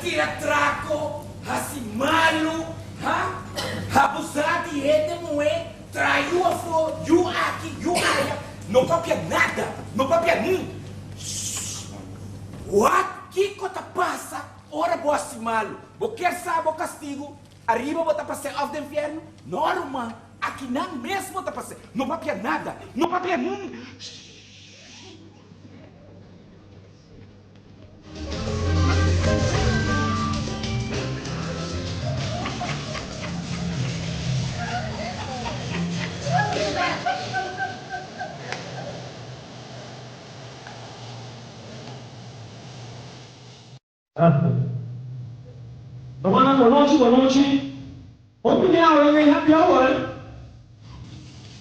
tira trako, hasi malu, ha? Abusá di hende muhé, traha yu afó, yu aki, yu aya. No papia nada, no papia ni. Shh! Wak kiko ta pasa ora bo hasi malu. Bo kier sa bo kastigu? Ariba bo ta pas'é òf den fièrnu? No, ruman, akinan mes bo ta pas'é. No papia nada, no papia ni. Shh! Rumannan bonochi bonochi hopi di awe den happy hour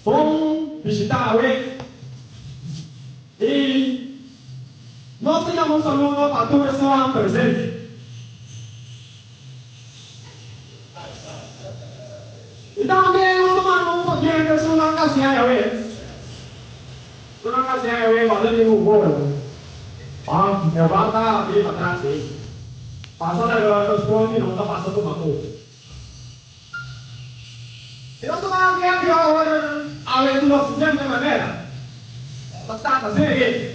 bon bishita awe y nos ta yama un saludo pa tur esunnan presente. Y tambe nos ta manda un pabien pa esunnan ka siña awe. Esunnan ka siña awe banda di un hora. Ah, Jehová ta habri patras ei. Pasa laga nos pronto y nos ta pasa tuma kofi. Y nos ta manda un pabien ora awe di la siguiente manera. Ta start asina aki.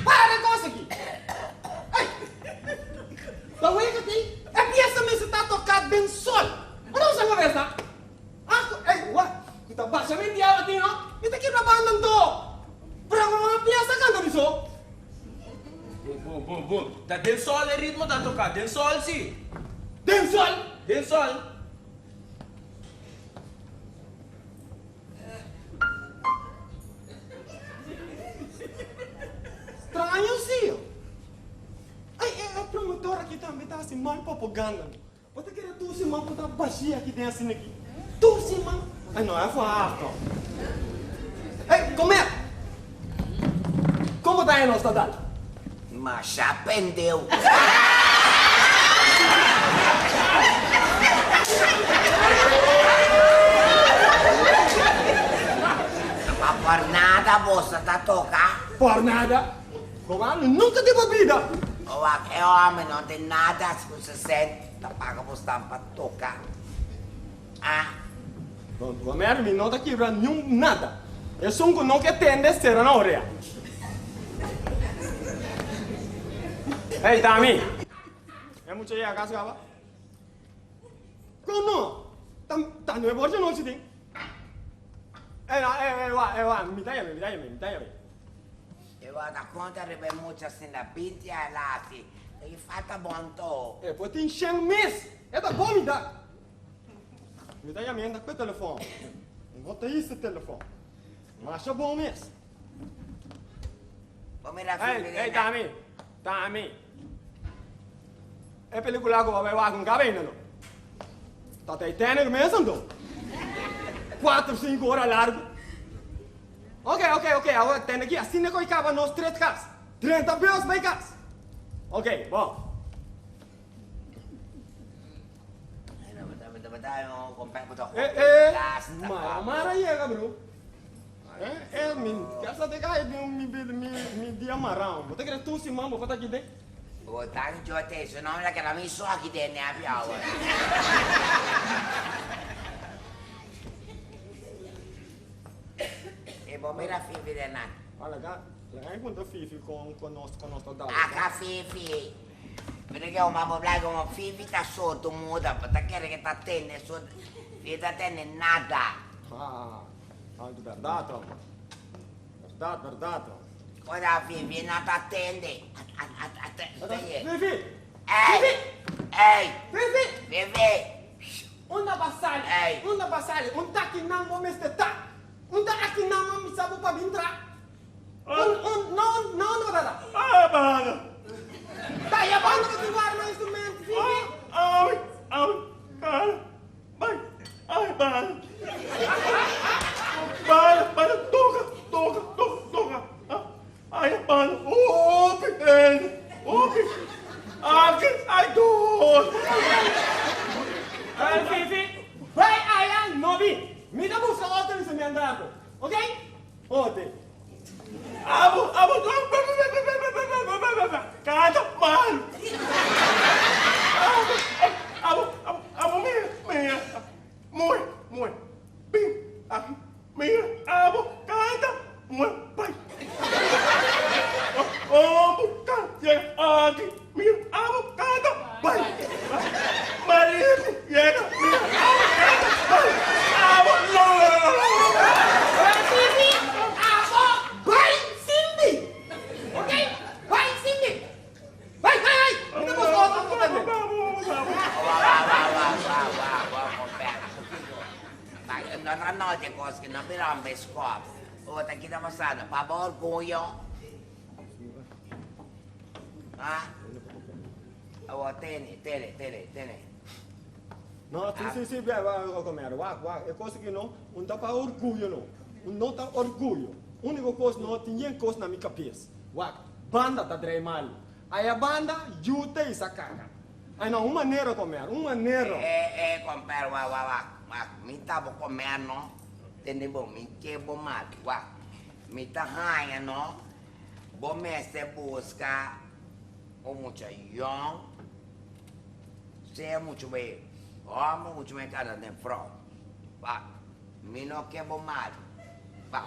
Para e kos aki! Ey! Ta wega aki? E piesa mester ta toká den sol. Ora bo sa kabes ta? Ah, ey, wak, ku ta basha mi diabel aki no? Mi ta kibra banda anto. Bravo mama piesa kanta mi so. Bum, bum, bum, bum. Ta den sol e ritmo ta toká, den sol si. Den sol? Den sol. Straño si. Ay, e e promotor aki tambe ta hasi mal propaganda. Bo ta kere tur siman ku ta bashia aki den asina aki? Tur siman? Ay no, e for harto. Ey, comer! Como ta e nos ta dal? Masha pendeu. Ma por nada boso ta toca? Por nada. Gobano nunca tin babida. Owak e home no tin nada cu su cent ta paga bosnan pa toca. Ah. Gomer mi no ta kibra niun nada. Esun ku no ke tende sera na orea. Hey Tami. E mucha yega kas kaba? Kon no? Ta ta nuebe or dje nochi tin. Ey ey ey wak ey wak mi ta yami mi ta yami mi ta yami. E wak ta konta riba e mucha asina binti a el hasi. Ta ki falta bon to. E por tin shen mes. E ta bon mi ta. Mi ta yam'é ku e telefòn. Mi no ta hisa e telefòn. Masha bon mes. Bo mira Ey, film ey, Tami, Tami. E pelikula ku bo bai wak nunka a bini no. Ta Titanic mes anto. Cuatro cinco ora largo. Ok, ok, ok, awor tende aki, asina cu a caba nos tres cas. 30 bus bay cas. Ok, bon. Eh, eh, mara mara yega bro. Eh, eh, mi casa te cae mi mi mi mi dia marao. Bo ta kere tu siman bo fata kide? Bo ta jote, su nombre la kera mi so aki den happy hour. E bo mira Fifi den nan. Ah, laga, laga mi puntra Fifi con con nos con nos ta dal. Aka Fifi. Mira ke un mambo blai como Fifi ta sorto muda, bo ta kere ke ta tende su, Fifi ta tende nada. Ah, ah, di berdad hombre. Berdad, berdad hombre. Ora Fifi no ta tende. A, a, a, a, Fifi! Ey! Fifi! Ey! Fifi! Fifi! Unda ba sali? Ey! Unda ba sali? Un ta ki nan bo mester ta. Un ta aki nan bo misa bo pa bin tra. Un, un, no, no, unda bo ta ta? Ah, banda. Ta ya banda bo tin warma instrument, Fifi? Ai, ai, cara. Bai, ai, banda. Banda, banda, toca, toca, toca, toca. Ai, banda, opi, opi. Aki, ai, dos. Ai, Fifi, bai aya, no bi. Mi ta busca otro instrument ako, ok? Ote. Abo, abo, canta mal. Abo, abo, abo, abo, mira, mira. Mooi, mooi. Bim, aki, mira, abo, canta, mooi, bai. Abo, canta, aki, mira, abo, canta, bai. Marico, llega, mira, abo, canta, bai. Abo, no, no, no, no, no. Fifi, abo, bai Cindy. Ok? Bai Cindy. Bai, bai, bai. Mi ta busca otro instrument. Wa, wa, wa, wa, wa, wa, wa, compare. No, no, no, de cos que no bira un bescop. O ta kita pasando, pa bo orgullo. Ah? Awo, tene, tene, tene, tene. No, si, si, si, come, wak, wak, e cos aki no, un ta pa orgullo no, un no ta orgullo. Unico cos no, tin yen cos na mi cabes. Wak, banda ta drei malo. Aya banda, yu ta isa caga. Ay no, un manera comer, un manera. Eh, eh, compare, wak, wak, wak, wak, mi ta bo comer no, tende bo, mi ke bo mal, wak, mi ta haya no, bo mester busca un mucha yong, sea mucho be homber, mucho me canta den front. Wak, mi no ke bo mal, wak,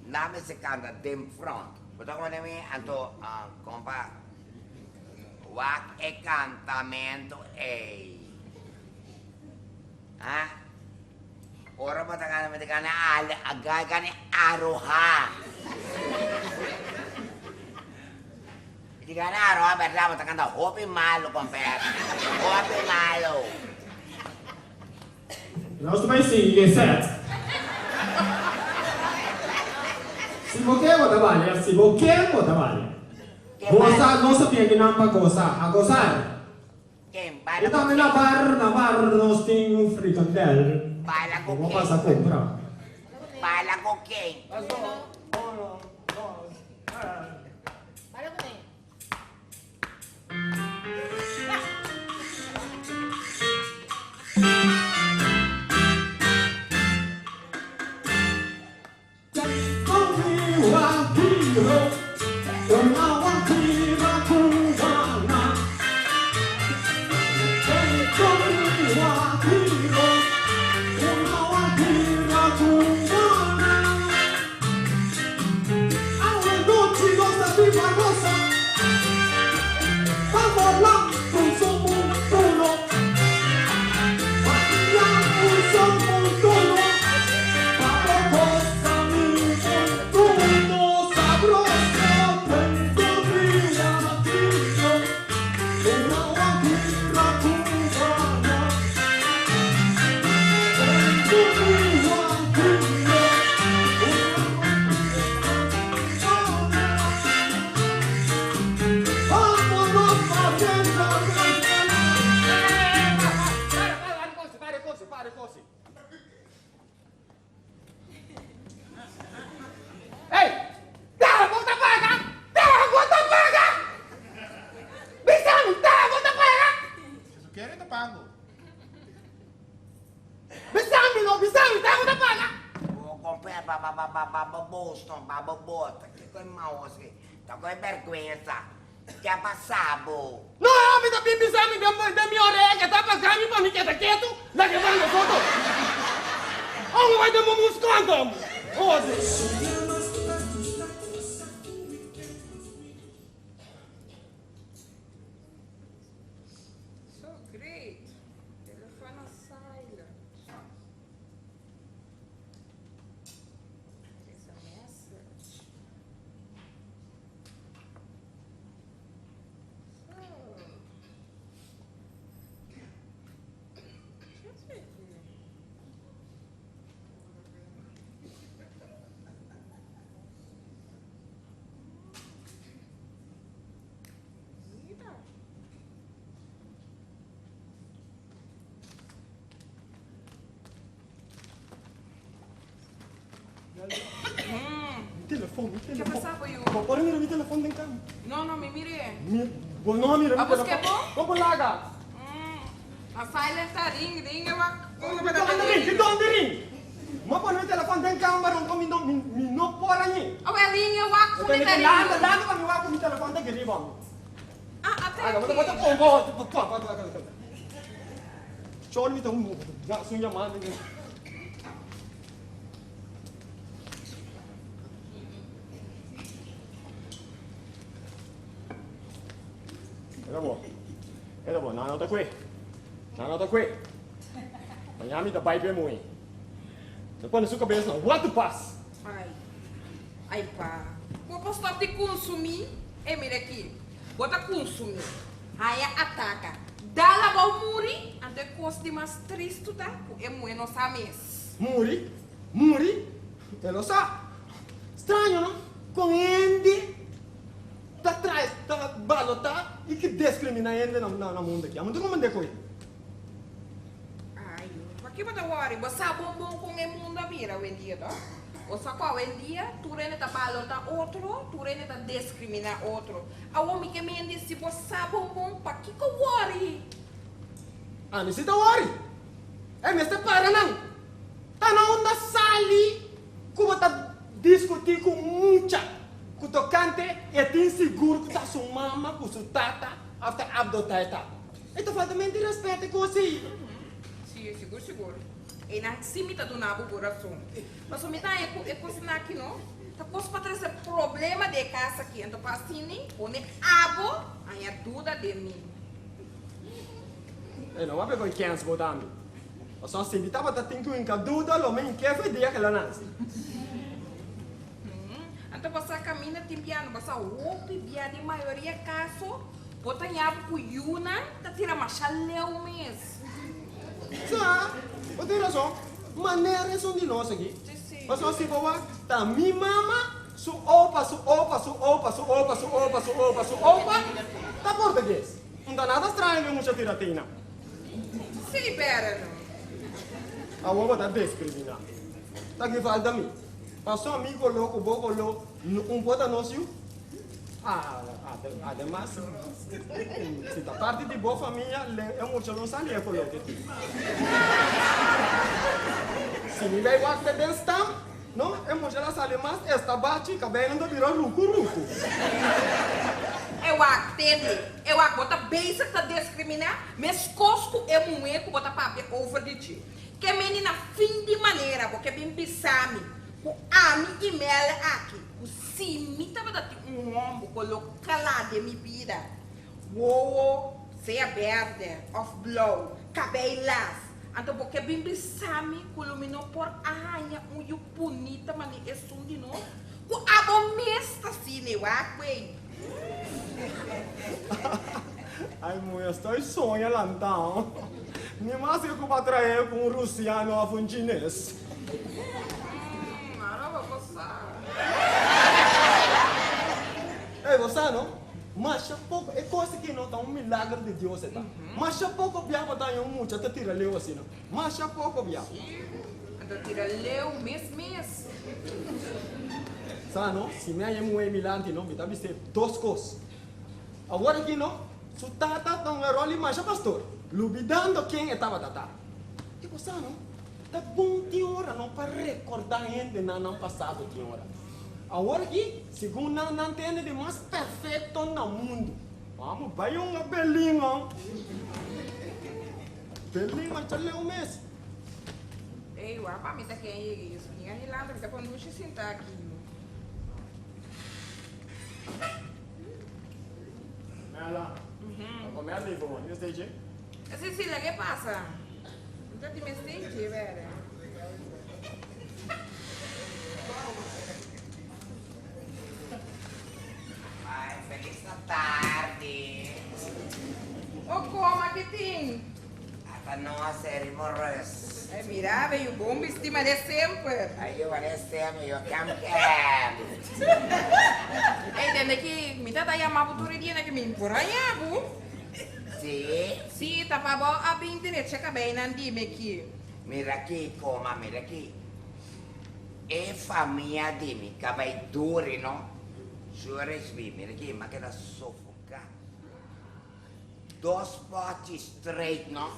nan mester canta den front. Bo ta comprende mi? Anto, ah, compa, wak e cantamento ey. Ah? Ora bo ta canta, bo ta canta al, a gani aroha. Di gana aroha, berdad, bo ta canta hopi malo, comper. Hopi malo. Nos ta bai sigui e set. Si bo ke bo ta balia, si bo ke bo ta balia. Gosa, nos ta tin akinan pa gosa, a gosar. Ken I baila ku tambe na ken? bar, na bar nos tin un frikandel. Baila ku Bo por ken? pasa kumpra. Baila ku ken? Baila ku ken? ta pago. Bisa mi no, bisa mi, ta ku ta paga? Bo kompra ba ba ba ba ba bo bos no, ba bo bota. Kiko e maos ki? Ta ku e bèrgwensa. Ke a pasa bo? No, mi ta bin bisa mi den den mi orea ke ta paga mi pa mi keda ketu, laga e banda soto. Ong bai den bo mus konta mi. Hode. So great. Telefoon on silent. There's a message. So. Just wait a minute. Mi telefon, mi Ke telefon. pasa ku yu? Bo por mira mi telefon den kama? No, no, mi mire. Mi, bo no a mira mi A buske telefon. bo? Bo por laga. A silent ta ring, ring e wak. Mi donde ring, mi donde ring. Mi a pone mi telefon den kama ronco mi no, mi, mi no por a ñi. Awel ring e wak, Mi ku mi tene ta ke ring. landa, landa pa mi wak ku mi telefon ta geriba mi. Ah, a Aga, bo ta, bo ta thank you. pon, bo, bo, bo, bo, bo. Chon mi ta un, sun yamando. Era bo. Era bo. Nan no ta kue. Nan no ta kue. Mañana mi ta bai pe mui. Ta pone su cabeza na what to pass. Ai. Ai pa. Bo por stop di consumi? E mira aki. Bo ta consumi. Haya ataka. Dal abou muri, anto e cos di mas tristu ta cu e muhe no sa mes. Muri? Muri? E lo sa. Straño no? Con hende ta trae, ta balota y ki discrimina hende na na mundo aki. Amo ta comprende koe. Ay, paki bo ta worry? Bo sa bon bon con e mundo a bira awendia to? Bo sa cu awendia tur hende ta balota otro, tur hende ta discrimina otro. Awor mi ke mende si bo sa bon bon pakiko worry? Ami si ta worry. E mester para nan. Ta na unda sali ku bo ta diskutí ku mucha ku tokante e tin sigur ku ta su mama ku su tata òf ta abdotá e tata. E ta falta mente rèspèt e kos ei. Sí, sigur sigur. Einan sí mi ta duna bo bo rason. Pasobra mi ta haña ku e kosnan aki no ta kos pa trese problema den e kas aki. Anto pa asina pone abo haña duda den mi. E no papia ku e kens bo tambe. Pasobra si mi tabata tin ku hinka duda lo mi hink'é for e dia ku el a nase. Anto bo sa kaminda tin biano, bo sa hopi bia den mayoria kaso bo ta ña bo ku yunan ta tira masha leu mes. Sa, bo tin rason. Manera esun di nos aki. Pasobra si bo wak ta mi mama su opa su opa su opa su opa su opa su opa su opa ta portugues. Un ta nada straño ku e mucha tira tina. Sí, bere no. Awor bo ta diskriminá. Ta ki falta mi? Paso mi koló ku bo koló un por ta nos yu? Ademas, si ta parti di bo famia, e mucha lo sali e koló ke tin. Si mi bai wak te den stamp, no, e mucha la sali mas estabachi, kabeinan ta bira ruku ruku. E wak, tende, e wak, bo ta bezig ta diskriminá meskos ku e muhé ku bo ta papia over di dje. Ke meni na fin di manera bo ke bin bisa mi ku ami i Mele aki ku si mi tabata tin un homber ku lo kla den mi bida, wowo sea berde of blou, kabei las, anto bo ke bin bisa mi ku lo mi no por a haña un yu bunita mane esun di nos ku abo mes ta sine wak wey. Ay muya estoy soña lantao. Ni mas ke ku ba trae ku un rusiano of un chines. Ahora bo por sa. Ey bo sa no? Masha poko e kos aki no ta un milagro di Dios e ta. Masha poko bia bo ta haña un mucha ta tira leu asina. Masha poko bia. Anto tira leu mes mes. Sa no, si mi haña e muhé milanti no, mi ta bis'é dos kos. Awor aki no, su tata ta un erol i masha pastor. Lubidando ken e tabata ta. E bo sa no? Ta bon tin ora no pa rekordá hendenan nan pasado tin ora. Awor aki, segun nan, nan ta hende di mas perfekto na mundu. Amo bai un a Berlin oh. Berlin marcha leu mes. Ey, wak pa mi ta ken yega y su niña ni lanta mi ta conduci sinta aki yu. Mela, ta come a livo bo, ni steentje? Si, si, laga e pasa. Mi ta tin mi steentje, bere. Ay, feliz tardi. O coma ki tin? Ata no a seri morres. Ay, mira, be yu bon bisti mane semper. Ay, yu mane semper, yu kem kem. Ey, tende ki mi tata yama bo tur e dia na ki mi por haña bo. Si? Si, ta pa bo a bin derecha kabeinan di mi ki. Mira ki, coma, mira ki. E famia di mi kabei duri no. Su recibi, mira ki, mi a keda sofoca. Dos pochi straight no.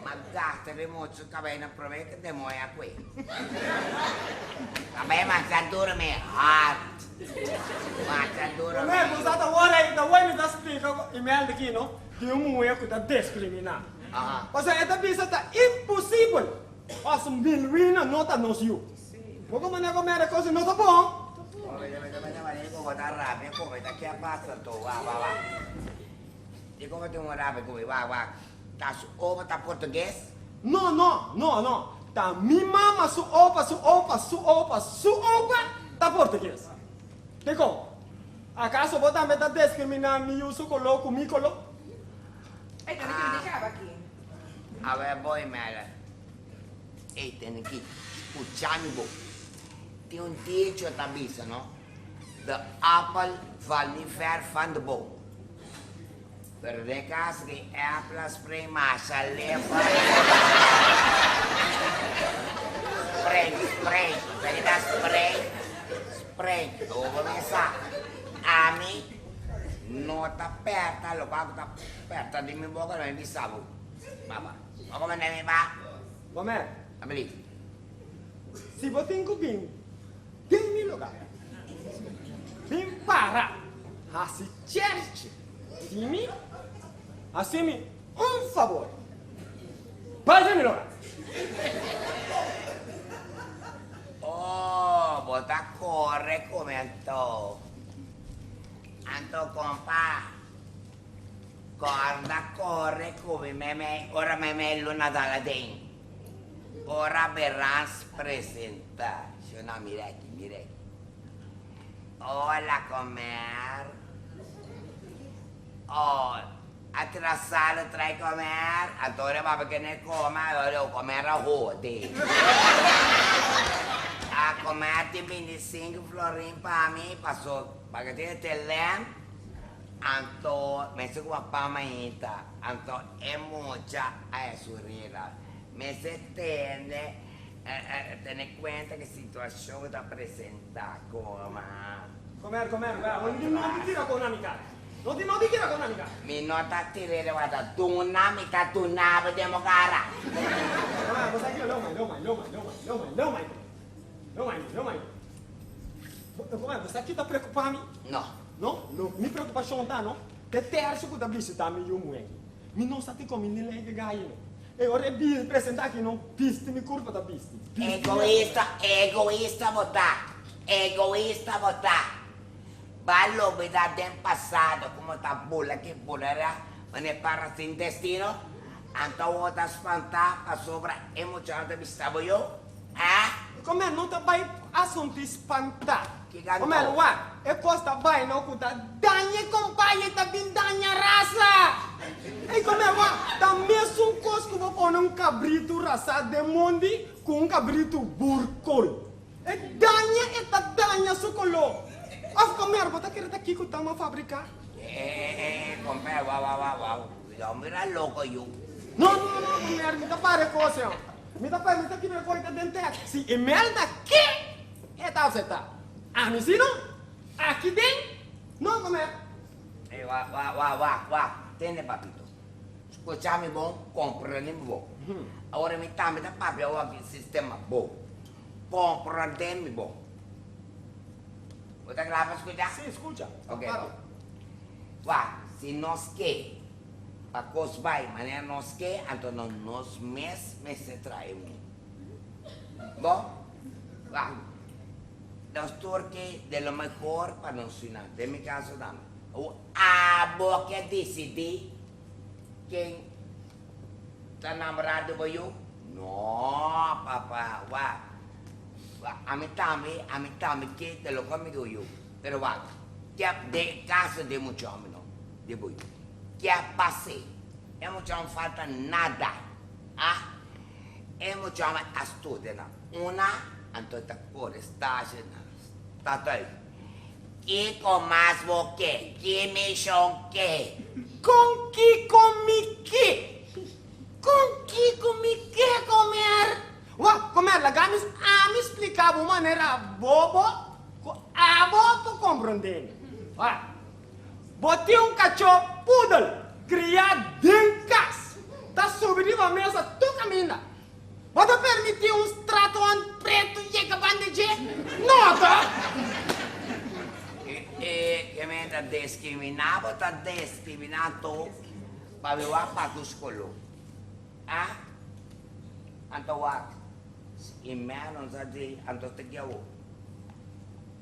Ma gasta di mucho cabey na prome ke demoño a kue. Cabey masha duro mi hard. Masha duro mi. Prome ku sa ta wor ei ta wor mi ta splika ku Imelda aki no di un muhe ku ta diskriminá. Pasobra e ta bisa ta imposibel paso Milwina no ta nos yu. Bo ku manera ku mera kos no ta bon. No, no, no, no. Ta mi mama su opa, su opa, su opa, su opa ta portugues. Dikon? Akaso bo tambe ta diskriminá mi yu su koló ku mi koló? Ey, tene ki scucha mi bo. Tin un dicho ta bisa, no? De appel valt niet ver van de boom. Pero den caso di apple a spring masha leva. Spring, spring. Sa ki ta spring? Spring. Bo mesa. Ami no ta perta locual cu ta perta di mi boca lo mi bisa bo. Baba. Bo come mi ba? Come? Abli. Si bo tin ku bin den mi lugar, bin para hasi cherchi di mi, hasi mi un fabor, bai den mi lugar. Oh, bo ta kore ku mi anto. Anto kompa, kòrda kore ku mi meme ora meme luna dal aden. Ora Berans presenta, Shona mira aki, mira aki. Hola comer. Oh, atrasado trae comer. Anto ora baba ke ne come, ora o comer a hode. A comer tin 25 florin pa mi, paso pa ke tin te lem. Anto mester ku papá mainta, anto e mucha a e su reda. Mester tene tene kuenta ku e situashon ku ta presentá koma. Comer, comer, wea, no tin no di tira kon na mi kara. No tin no di tira kon na mi kara. Mi no ta tir'é de wata, duna mi ta duna bo den bo kara. Comer, bo sa kiko, leu mai, leu mai, leu mai, leu mai, leu mai, leu mai, leu mai, leu mai. Comer, bo sa ki ta preocupa mi? No. No, no, mi preokupashon ta no, te tercio ku ta bishitá mi yu muhé aki. Mi no sa dikon mi ni lei ke gaye no. E ora e bin presentá aki no, bisti mi kurpa ta bisti. Bisti mi Egoista, egoista bo ta, egoista bo ta. Ba lubidá den pasado komo ta bula ki bulerá manera para sin destino, anto awor ta spantá pasobra e muchanan ta bishitá bo yu? Ah? Come no ta bai asuntu spantá. Ki Come ganto? wak, e kos ta bai no ku ta daña e kompaya i ta bin daña rasa. Ey come wak, ta mesun kos ku bo pone un kabritu rasá den mondi ku un kabritu burkol. E daña e ta daña su koló. Of come bo ta kere ta kiko ta ma fabriká? Eh, eh, kompa, wak, wak, wak, wak, cuidao mira loko yu. No, no, no, come mi ta para e kos ya. Mi ta permiti ki mi a koita den tek. Si Imelda ke, e ta asepta. Ami si no. Aki den, no come. Ey, wak, wak, wak, wak, wak. Tende, papito. Scucha mi bon, comprende mi bon. Awor mi tambe ta papia awor di sistema bo. Comprende mi bon. Bo ta cla pa scucha? Si, scucha. Ok. Wak, si nos ke pa cos bay manera nos ke, anto no nos mes mester trae un. Bo? Wak, nos tur ke de lo mehor pa nos yunan. Den mi caso tambe. Abo ke disidí ken ta namorá di bo yu? No, papa. Wak, wak, ami tambe, ami tambe ke ta loke mi di yu. Pero wak, ke den e kaso di e mucha hòmber no, di bo yu. Ke a pas'é? E mucha hòmber falta nada. Ah, e mucha hòmber a studia na una, anto e ta kore stasje na Stadhuis. Kiko mas bo ke? Ki mishon ke? Kon kiko mi ke? Kon kiko mi ke, komer? Wak, komer, laga mi ami splika bo manera bobo ku abo por komprondé mi. Wak, bo tin un kachó pudel kriá den kas, ta subi riba mesa tur kaminda. Bo ta permití un straton pretu yega banda dje? No ta! E ke men ta diskriminá bo ta diskriminá anto pabia wak pa tus koló. Ah? Anto wak i mènon sa di anto ta kia bo.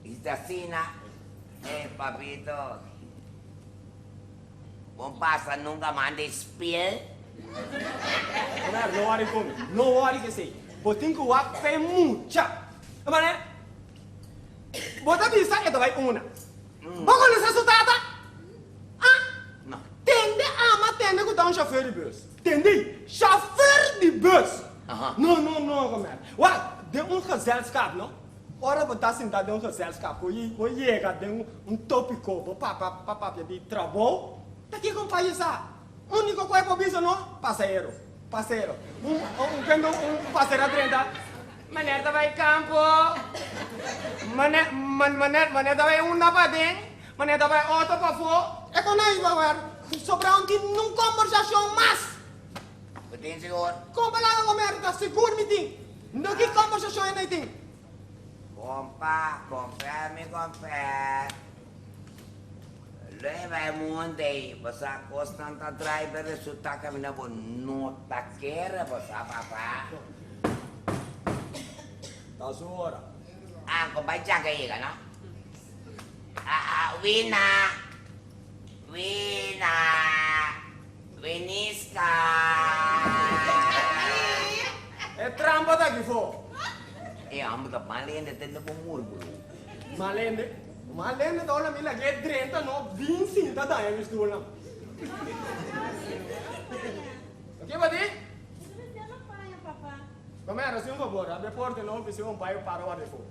I ta asina, eh papito. Bon pasa nunca manda e spiel. Omer, no worry ku mi. No worry ku esei. Bo tin ku wak p'e mucha. E manera, bo ta bisa e ta bai una. Bo konosé su tata? Ah? No. Tende ama tende ku ta un shofèr di bus. Tende, shofèr di bus! Aha. No, no, no, Omer. Wak, den un gezelschap, no? Ora bo ta sinta den un gezelschap ku bo yega den un topiko bo papa pa papia di trabou, ta kiko un pais sa? Uniko ku e por bisa no, pasero, pasero. Un un kende un pasero a drenta, Meneer ta bai kampo, meneer meneer meneer ta bai unda paden, meneer ta bai oto pafó. E kon a iba wer, sobra un tin nun kombersashon mas. Bo tin sigur? Kompa laga komer ta sigur mi tin. No ki kombersashon e nei tin. Kompa, konfè mi konfè. Lo e bai mundu ei, bo sa kosnan ta drai be resultá kaminda bo no ta kere, bo sa papa. Ta su ora. Ah, ku bai djaka yega no? Ah, ah, Wina, Wina. Winiska! E trampa ta aki fo. E homber ta malende te na bo murmuru. Malende? Malende ta ora mi lag'é drenta no bin sinta daña mi stulnan. Oke bati? Come era, hasi un fabor, abri e porta no p'esei un pai para wak afó.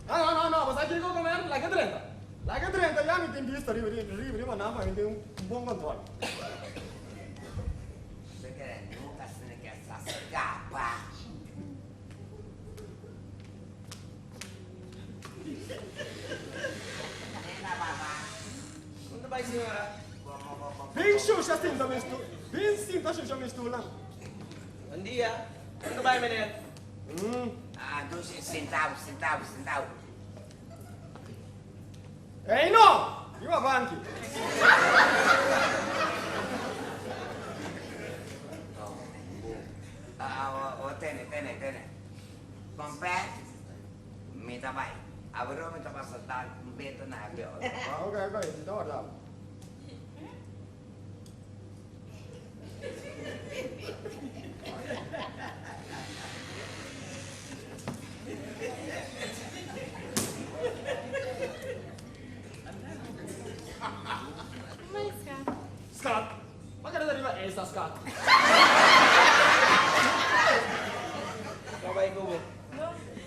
No, no, no, no, bo sa kiko come era? Lag'é drenta. Laga drenta ya mi tin bista riba riba riba nan pa mi tin un bon control. Usted kere nunca asina ke sa scapa. Nena baba. Unda bai señora? Bin shusha sinta mi stoel. Bin sinta shusha mi stoelnan. Bon dia. Unda bai meneer? Ah, dus sintabo, sintabo, sintabo. Ey no! Riba banki. Oh, tene, tene, tene. Compé, mi ta bai. Awor mi ta pasa dal un beto na e otro. Ok, ok, mi ta warda bo. Skat, pa kere ta riba esta skat? Kua bai ku bo?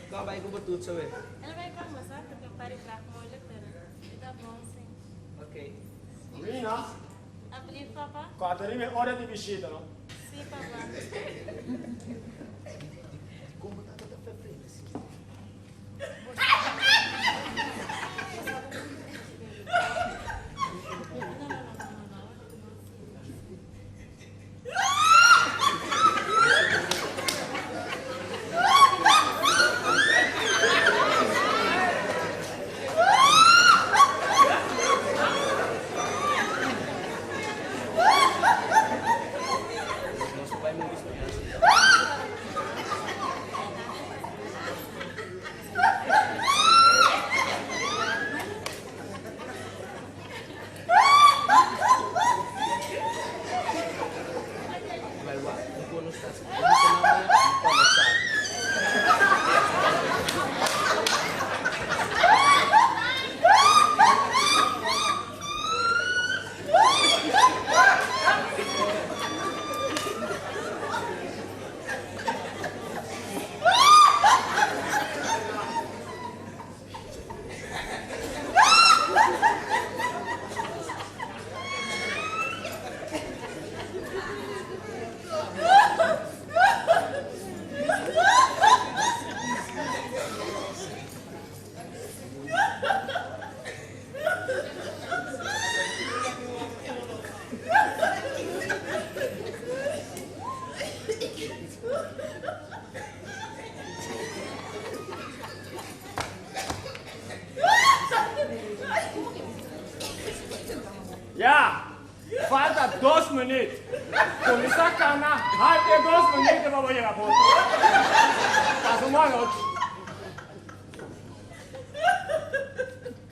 Kua bai ku bo toetsen we? Oké. Rina. Alsjeblieft, papa. Kòrta riba e ora di bishita, no? Sí, papa. nos ta hasi preguntanan maya i pa nos sabi. Ya, falta dos minuut. Kuminsá kana haltu e dos minuut pa bo yega boto. Pasa un bon nochi.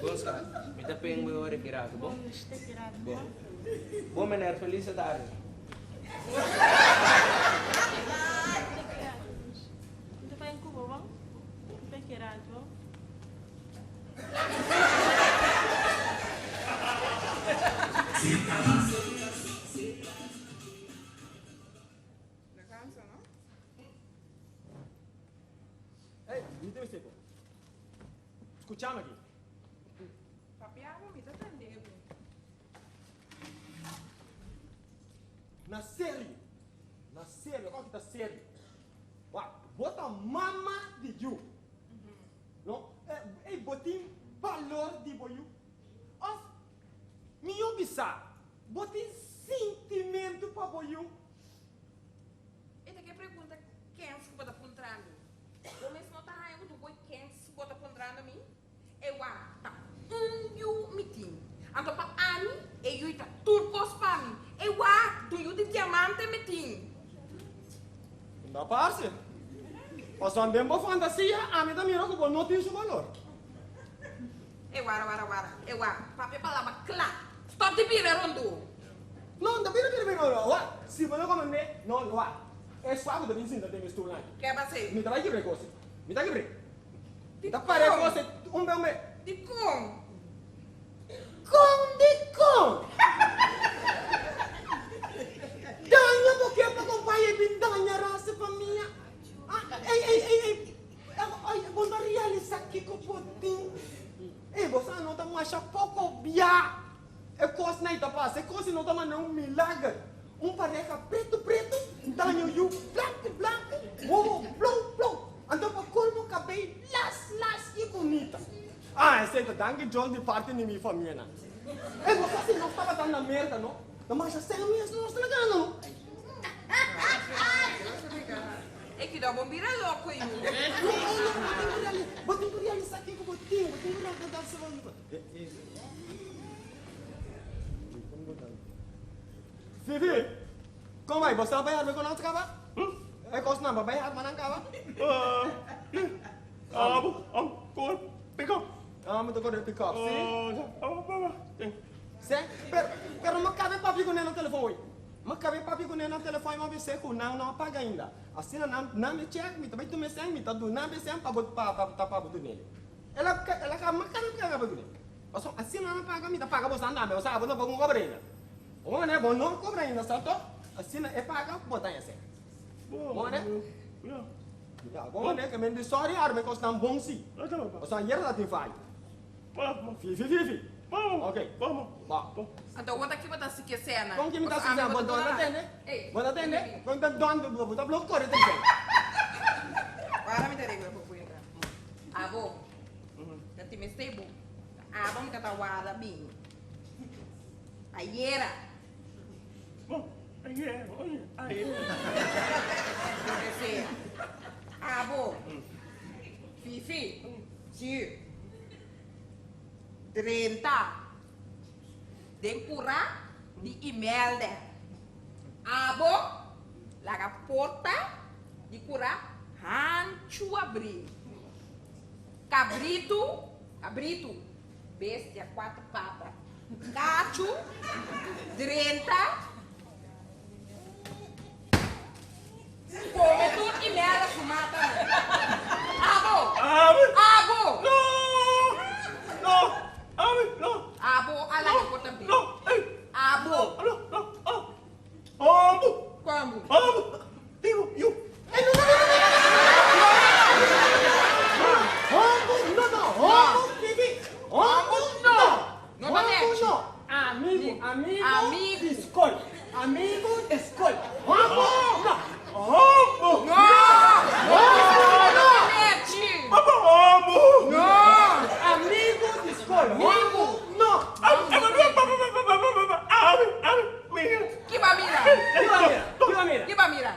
Bon schat, mi ta pen bo e ora ki rato, bon? Bon. Bon meneer, feliz tarde. Ey, mi ta mester bo. Scuchami aki. Papia bo, mi ta tende bo. Na serio, na serio, aki ta serio. Wak, bo ta mama di yu. No? Ey, bo tin balor di bo yu? Of, mihó bisa, bo tin sintimentu pa bo yu? E ta ke pregunta kens ku bo ta puntra mi? Bo mes no ta haña ku tur bo e kens bo ta puntrando mi? E wak, ta un yu mi tin. Anto pa ami, e yu ta tur kos pa mi. E wak, un yu di diamante mi tin. No parse. Pasobra den bo fantasia, ami ta mira ku bo no tin su balor. E wara, wara, wara. E wak, papia palabra kla. Stòp di bira rondó. No, no ta bira bira bira rondó. Wak, si bo no komprendé, no, wak. E sua ku ta bin sinta den mi stul aki. Ke pas'é? Mi ta bai kibra e kos. Mi ta kibr'é. Mi ta para e kos ei un be un be. Dikon? Kon dikon? Daña bo ke pa kompaya i bin daña rasa famia? Ah, ei, ei, ei, ei, ei, bo no realisa kiko bo tin? Ei, bo sa no ta masha poko bia e kosnan ei ta pasa. E kos ei no ta manera un milager. Un pareha pretu pretu daña un yu blanku blanku, wowo blou blou. Anto pa colmo cabey las las y bunita. Ah, esey ta danki Dios di parti di mi famianan. Ey, bo sa si nos tabata na Merca no, ta masha sel mes nos ta gana no. Ey, cuidao bo bira loco yu. No, no, bo tin cu reali, bo tin cu realisa kico bo tin, bo tin cu Fifi, kon bai? Bo sa bai arma ku nos kaba? E kosnan bo bai arma nan kaba? Amo ta kore pick up, si? Se, pero, pero mi kabe papia ku nan na telefon hoy. Mi kabe papia ku nan na telefon i mi a bis'é ku nan no a paga ainda. Asina nan, nan mi check, mi ta bai tuma e sèn, mi ta duna mi e sèn pa bo, pa, pa, ta pa bo dun'é. El a, el a kaba, mi kabe kaba dun'é. Pasobra asina nan a paga, mi ta paga boso tambe, osea bo no por kobra ainda. Bo manera bo no kobra ainda sa to, asina e paga bo ta hese. Bo manera? Ya, bo manera ke men di sorry arma e kosnan bon si. Pasobra ayer ta tin fayo. Fifi fifi. Ok. Ba. Anto bo ta ki bo ta si ke sena? Kon ki mi ta si sena? Bo no tende? Bo no tende? Kon ta don bo ta blok kore den sena. Wara mi ta regla bo kuenta. Abo. Ta tin mester bo. Abo mi ta ta warda bin. Ayera. Loke sea. Abo. Fifi. Si. Drenta. Den kura di Imelda. Abo. Laga porta di kura hanchu abri. Kabritu, kabritu, bestia kuater pata. Kachu, drenta. Como? Amo, digo, yu. Ey, no, no, no, no, no, no, Hombo, no, no, hombo, Fifi, hombo, no. No ta Hombo, nechi. no. Amigo, amigo, Amigo. di skol. Amigo di skol. Hombo, no. Hombo! No! No ta nechi! Papa, hombo! No! Amigo di skol. Hombo, no. Ki ba mira? Ki ba mira? Ki ba mira? Ki ba mira?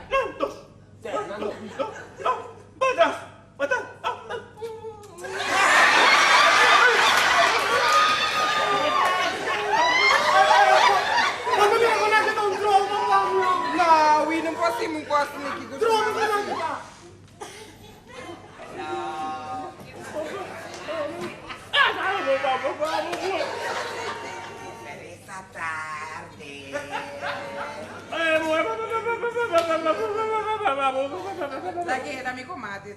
Bo ta mira con aki ta un droga pa mi. No, wi no por sima un cos niki cu Droga con aki ta. Feliz tarde. Lag'e na mi comadre.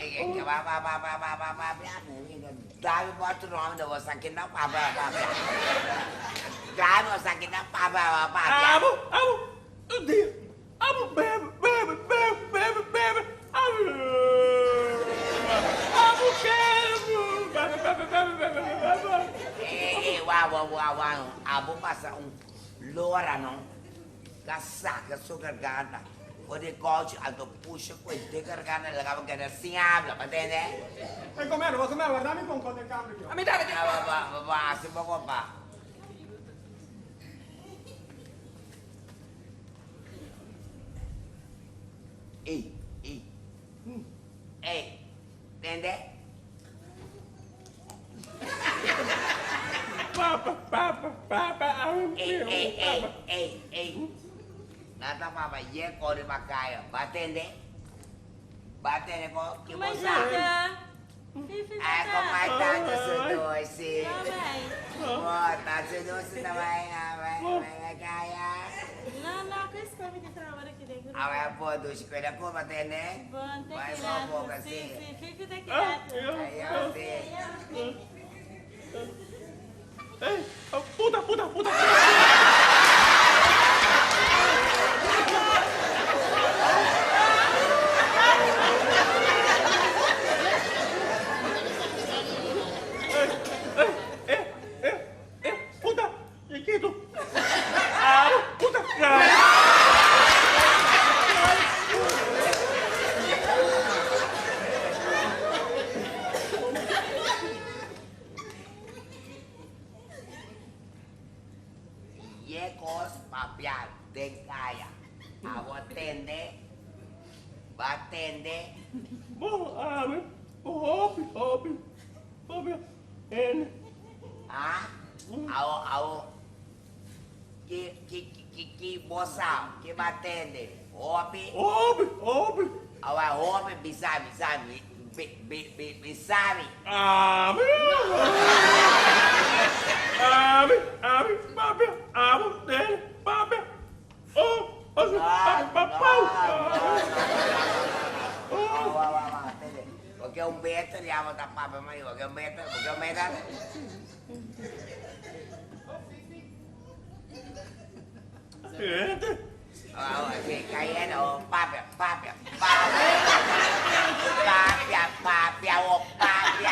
Ey, ba, ba, ba, ba, ba, ba, ba, Dame bota o nome da você aqui não, ba, ba, ba, ba. Dame você aqui não, ba, ba, ba, ba. Amo, amo, amo, bebe, bebe, bebe, bebe, bebe, amo, amo, quero, bebe, bebe, bebe, bebe, bebe. Ey, ey, wa, wa, wa, wa, abo pasa un lora, no? Ka saca su garganta. For di couch, anto pusha cu e de garganta, laga bo keda sin habla, pa tende? Ey, come, bo come, warda mi con con den cambio. A mi tambe tin Ah, ba, ba, ba, ba, hasi poco pa. Ey, ey, ey, tende? Papa, papa, papa, amo, Ey, ey, ey, ey, ey. Nan ta papa ye kore pa kaya. Ba tende? Ba tende ko ki Mas bo sa? Tata. Fifi, Ay, tata. ko may tata su dosi. Bye-bye. Bo, tata su dosi na may na may may kaya. No, no, Chris, come que trabalha aqui dentro. Awe po dosi ko na ko ba tende? Bom, tem Vai que só ir pouco lá. assim. Sim, sim, Fifi tem que ir lá. Ayo, si. Ey, puta, puta, puta. Ey, ey, ey, ey, puta, chiquito. Ah, puta, Ye kos papia den kaya. Abo tende? Ba tende? Bo, ame, hopi, hopi, hopi, en. Ah? Awo, awo. Ki, ki, ki, ki bosa, ki ba tende? Hopi? Hopi, hopi. Awa hopi bisa, bisa, bi, bi, bi, bisami. Ame, ame, ame, papi, amo, den, papi, oh, oh, papi, papi, Awa, awa, awa, tende. Porque un beto le amo ta papi, mami, porque un beto, porque un beto. Gente. Awa, si, cayendo, oh, papi, papi, papi. Papi, papi, oh, papi.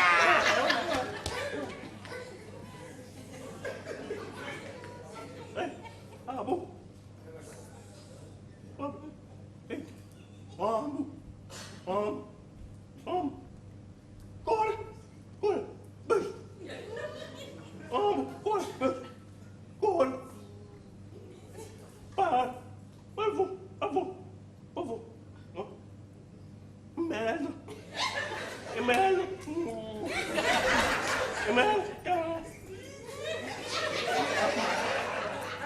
Ey, amo. Ey, amo, amo, amo. Corre, corre, bus. Amo, corre, bus. Corre. Para, avô, avô, avô. Merda. Merda. Merda.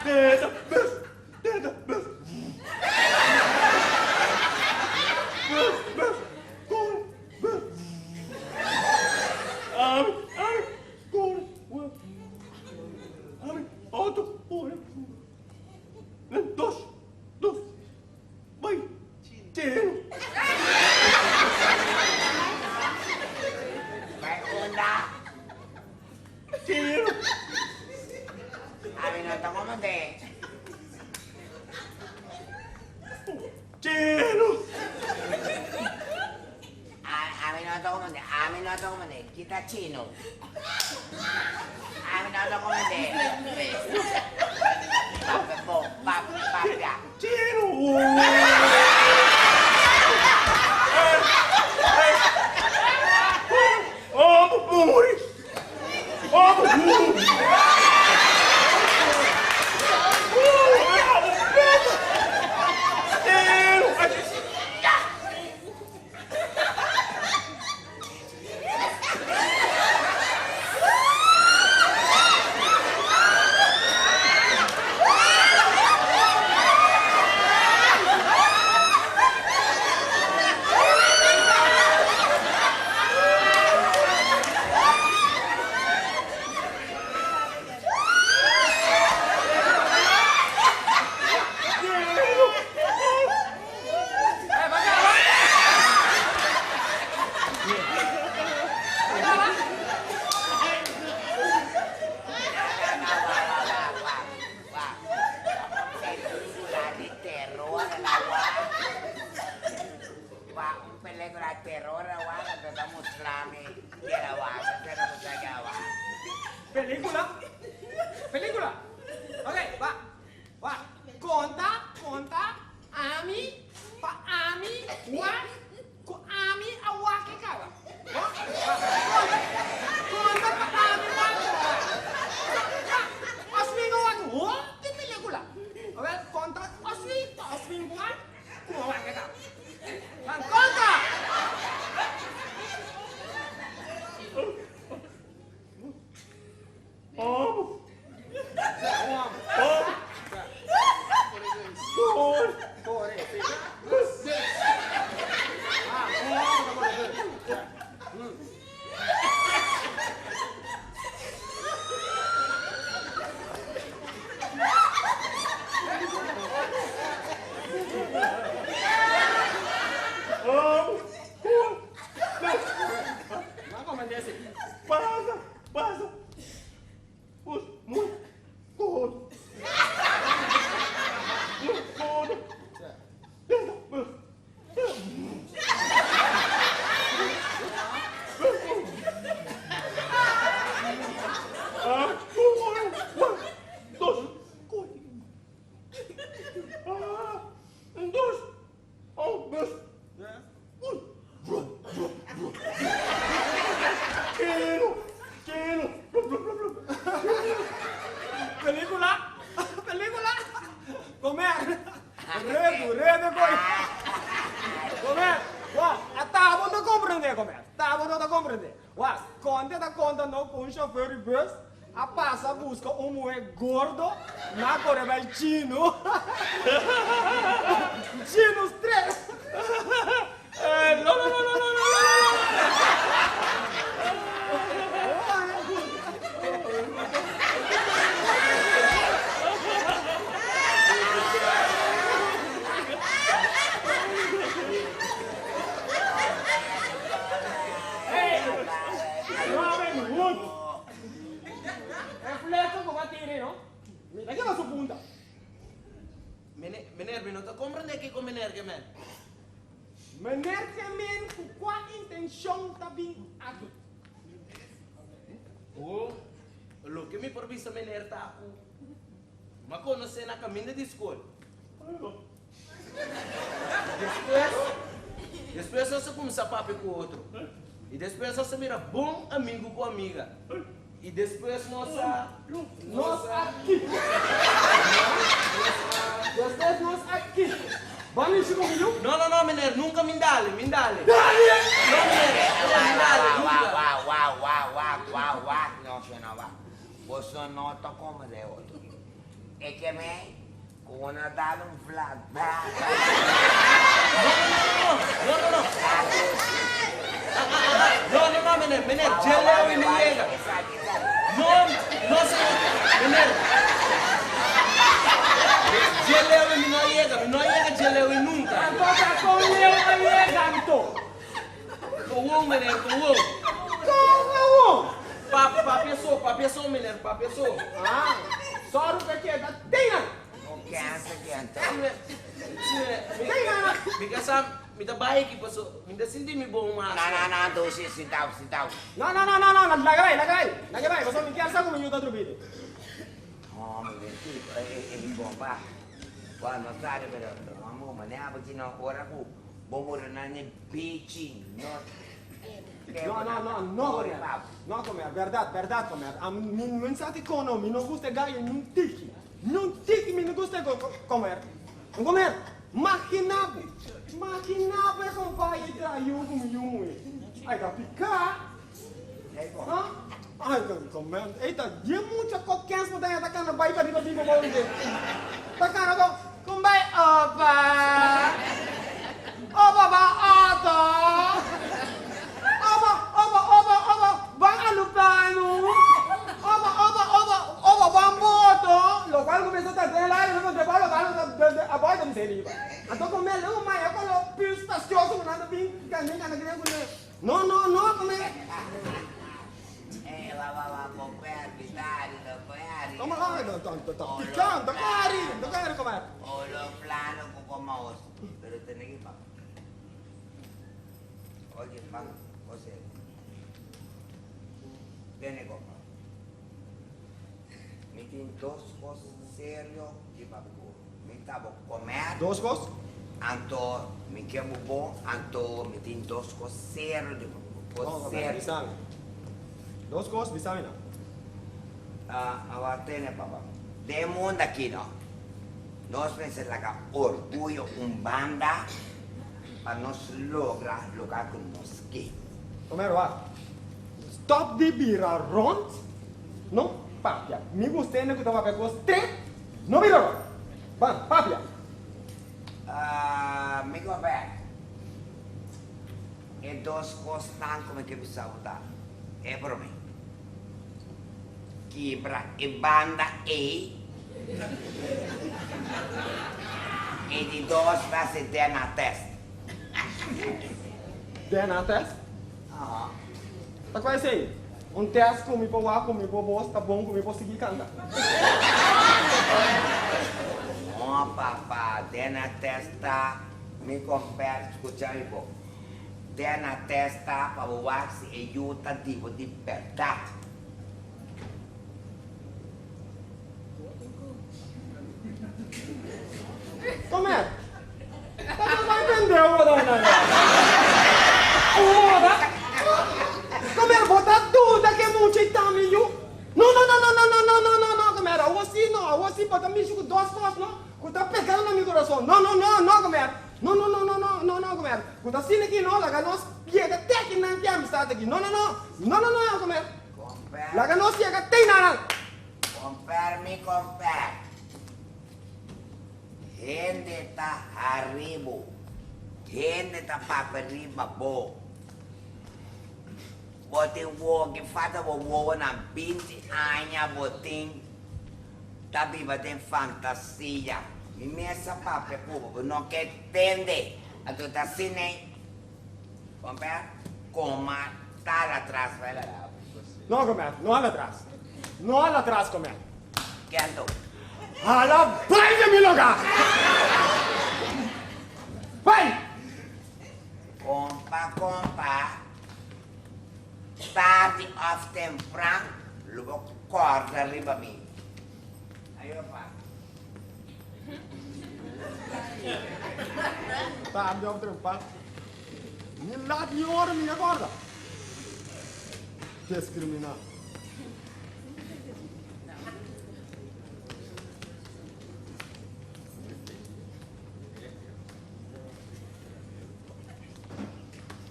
Deda, bus, deda, bus. Bus, bus, corre, bus. Ame, ame, corre, ame, auto, corre. Dos, dos. no ta comprende. Kita chino. Ami no ta comprende. Papia bon, papia. Chino! Oh, muri! Oh, muri! Película? Película? Ok, va. Va. Conta, conta, ami, pa ami, wa, ku ami a wak e kaba. Va, conta, conta pa ami wak e kaba. Va, Oswin a wak hopi película. Awel, conta Oswin pa Oswin wak ku a wak e kaba. Va, conta! Pasa, pasa. Us, muy, good. Muy good. Ah, un, dos, Ah, dos, oh, dos. Un, Chino, chino. Película? Película? Comer. Redo, redo, coi. Comer. Wa, a tabo no comprende, comer. Tabo no ta comprende. Wa, conte ta conta no con un chauffeur de bus a pasa busca un mujer gordo na corre vai chino. Chinos tres. Eh, no, no, no, no, no, no, Robin Hood. E flecha ku a tira, no? Mira keda su punta. Meneer, mi no ta comprende kiko meneer ke men. Meneer ke men ku kua intenshon ta bin aki. Oh, loke mi por bisa meneer ta ku m'a konosé na kaminda di skol. Despues, despues nos a kuminsá papia ku otro. I despues nos a bira bon amigu ku amiga. I despues nos a, Nos a kiko? Despues nos a kiko? Bo a mishi ku mi yu? No, no, no, meneer, nunka mi dale, mi dale. Dale! No, meneer, no, mi dale, nunka. Wak, wak, wak, wak, wak, wak, no, shona, wak. Boso no ta come de otro. E ke me, ku una dal un flat back. No, no, no, no. No, no, no, meneer, meneer, dje leu i mi yega. No, no, señor, meneer. Dje leu i mi no a yega, mi no a yega dje leu i nunka. Anto ta kon leu a yega anto? Gewoon, meneer, gewoon. Kon gewoon? Pa, papia so, papia so, meneer, papia so. Ah, sòru pa e keda den nan. kèns aki anto. Mi kasá, mi ta bai aki paso mi ta sinti mi bon mas. No, no, no, Dushi, sintau, sintau. No, no, no, no, no, laga bai, laga bai, laga bai, pasobra mi kier sa ku mi yu ta drumí. Hòmber, den tipo, e e bomba. Bo no sabi, pero hòmber, manera bo tin ora ku bo mura nan e bichi, no. No, no, no, no comer. No comer, berdad, berdad comer. A mi no sa di con no, mi no gusta e gallo ni un tiki. Ni un tiki mi no gusta e comer. No comer. Magina bo, magina bo e compa e traha yu cu mi yu muhe. Ay ta pica. Ha? Ay ta comer. Ey ta bien mucha cokens bo ta haya ta cana bay pa riba biba bo inde. Ta cana con, con bay opa. Opa ba auto. Opa, opa, opa, opa, ban alupanu. Opa, opa, opa, opa, ban boto. Locual cu mester ta den el aire, no ta locual cu ta aboy ta bisa riba. Anto cu mel un maya cu lo pistacioso cu nan ta bin cana cana cana cu nan. No, no, no, come. Eh, wa, wa, wa, comper, vitari, lo coari. Toma, ay, ta, ta, ta, ta, ta, coari, ta, coari, comer. O lo plano cu como os. Pero tene ki pa. Oye, pan, José. Tene compa. Mi tin dos cos serio di papia cu bo. Mi ta bo comer. Dos cos? Anto mi ke bo bon, anto mi tin dos cos serio di papia cu bo. Cos serio. Bisami. Dos cos, bisami nan. Ah, awor tene papa. Den mundo aki no. Nos mester laga orguyo un banda pa nos logra loke ku nos ke. Omer wak, stop di bira rond, no papia. Mi gusta hende ku ta papia kos tret, no bira rond. Ban, papia. Mi gober, e dos kosnan ku mi ke bisa bo ta, e promé, Kibra e banda ei. E di dos ta hasi DNA test. DNA test? Aha. Ta kua esei? Un test ku mi por wak ku mi por bos ta bon ku mi por sigui kanta. No papa, DNA test ta mi komper skucha mi bo. DNA test ta pa bo wak si e yu ta di bo di bèrdat. Come? Ta ta bai pendeu bo ta nan. Ora. Come bo ta duda ke mucha i ta mi yu? No no no no no no no no no no come awo si no awo si bo ta mishi ku dos kos no ku ta pega na mi kurason no no no no come no no no no no no no come ku ta asina aki no laga nos yega te aki nan ki amistad aki no no no no no no come Laga nos yega te nan. Comper mi comper. Hende ta hari bo. Hende ta papia riba bo. Bo tin woki falta bo wowonan binti aña bo tin ta biba den fantasia. Mi mes a papia ku bo, bo no ke tende. Anto ta asina ei. Comper, coma tal atras bai la la. No comer, no hala atras. No hala atras comer. Kento. Hala bai den mi loga! Bai! Compa, compa, tardi of tempran lo bo corda riba mi. Ayo pa. Tardi of trempan. Ni lat ni ora mi a corda. Discrimina.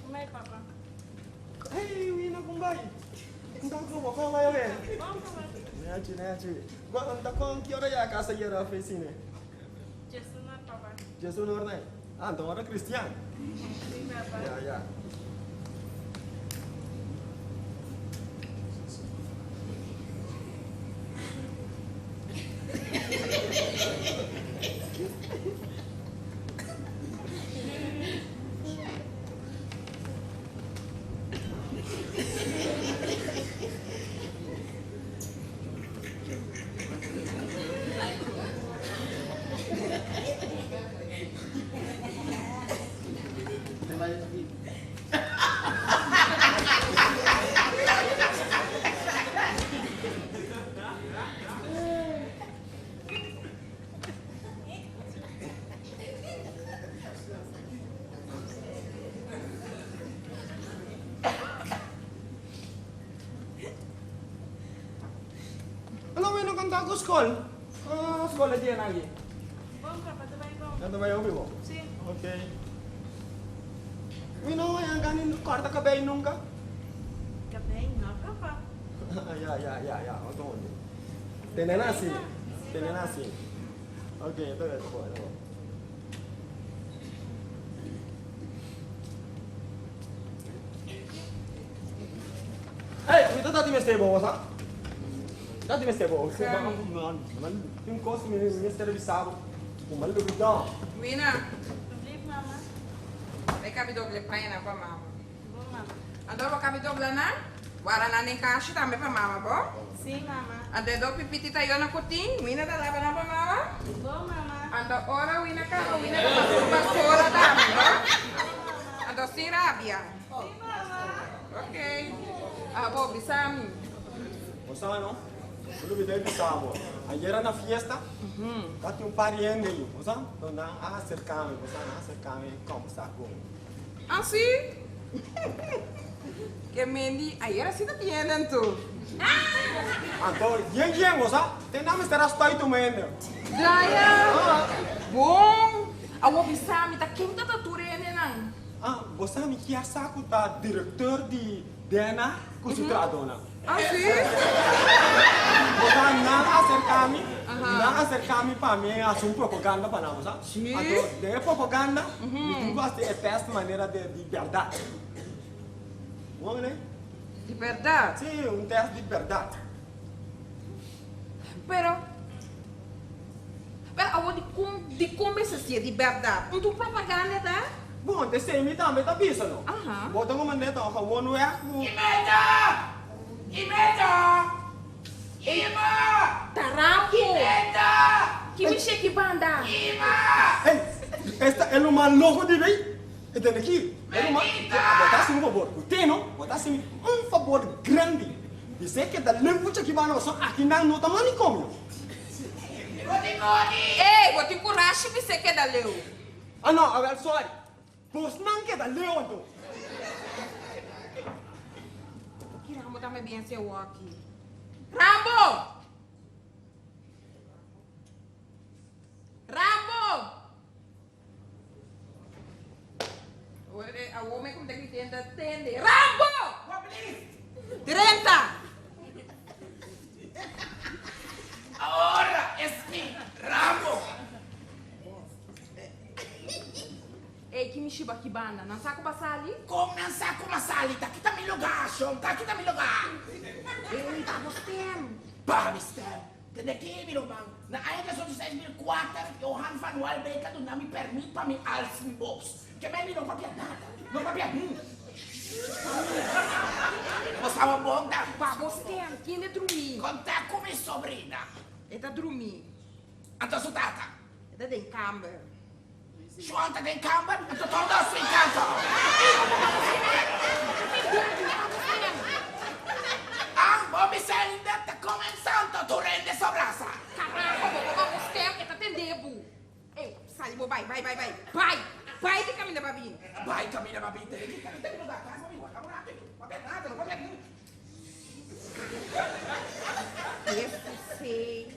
Kumai papa. Hey, Wina, kumbai. Nta como, como vai ver? Bom, papa. Nechi, nechi. Nta con ki ora ya casa yera oficina? Jesus na papa. Jesus na ora Ah, então ora cristiano. Sim, papa. Ya, ya. ku skol? Kon skol a djena aki? Bon papa, ta bai bon. Nan ta bai hopi bon? Si. Ok. Mi no haña gana di kòrta kabei nunka. Kabei no papa. Ya, ya, ya, ya, otro hondi. Tene nan asina, tene nan asina. Ok, ta bon, ta bon, ta bon. Hey, mi ta tati mester bo, sa? Tati mester bo. Tin kos mi mester bisa bo. Ku mal lubidó. Wina. Alsjeblieft, mama. Bai kabi doble paña nan pa mama. Bon, mama. Anto bo kabi dobla nan, wara nan den kashi tambe pa mama, bo? Si, mama. Anto e do pipiti tayo na kutin, Wina ta laba nan pa mama? Bon, mama. Anto ora Wina kaba, Wina ta pasa su basora tambe, bo? Anto sin rabia. Si, mama. Ok. Abo, bisa mi. Bo sa no? Bo lo bida e bisa bo. Ayera na fiesta, ta tin un par di hende ei, bo sa? Enton nan a aserka mi, bo sa, nan a aserka mi kombersa ku mi. Ah, si? Ke mendi ayera si ta tin hende anto. Anto, yen yen, bo sa? Te nan mester a stoi tuma hende. Daya, bon. Awor bisa mi, ta ken ta ta tur hendenan? Ah, bo sa mi kier sa ku ta direkteur di DNA ku su trahadónan. Ah, si? Bo sa nan aserká mi, nan aserká mi pa mi hasi un propaganda pa nan, bo sa? Si. Anto den e propaganda mi tin ku hasi e tèst manera de di bèrdat. Bo mane? Di bèrdat? Si, un tèst di bèrdat. Pero, pero awor di kon, di kon mester sier di bèrdat? Un tur propaganda ta? Bon, te esei mi tambe ta bisa no. Aha. Bo ta komand'é ta gewoon wèg ku. Imelda! Imelda! Ima! Ta Rambo! Imelda! Ki mi sheki banda? Ima! Ey, esta e lo mas loko di bay. E tende aki, e lo mas. Bo ta hasi mi un fabor. Ku te no, bo ta hasi mi un fabor grandi. Bis'é keda leu mucha ki banda pasobra aki nan no ta manikomio. Godi godi! Ey, bo tin kurashi bis'é keda leu. Ah no, awel sorry. Bosnan keda leu anto. Ki Rambo ta me bien se awor aki? Rambo! Rambo! Awor me kumta gritenta tende. Rambo! Drenta! Ahora es mi Rambo! Ey, ki mi shiba ki banda? Nan sa ku ba sali? Kon nan sa ku ba sali? Ta kita mi lugar, shon, ta kita mi lugar. Ey, pa bo stem. Pa mi stem. Tende ki, mi ruman, na aña 2006 2004, Johan van Walbeek a duna mi permit pa mi als mi bos. Ke men mi no papia nada, no papia hm. Bo sa bo bon ta. Pa bo stem, kende drumi? Konta ku mi sobrina. E ta drumi. Anto su tata. E ta den kamber. Juan ta den kamber, anto todo su encanto. Ah, bo bisa ainda ta comenzando tur hende sobrasa. Carajo, bo bo bo stem, e ta tende bo. Ey, sali bo bai, bai, bai, bai. Bai, bai di caminda pa bin. Bai caminda pa bin, tene ki tene lugar, cas pa bin, wak un rato, papia nada, no papia ni. Eso sei.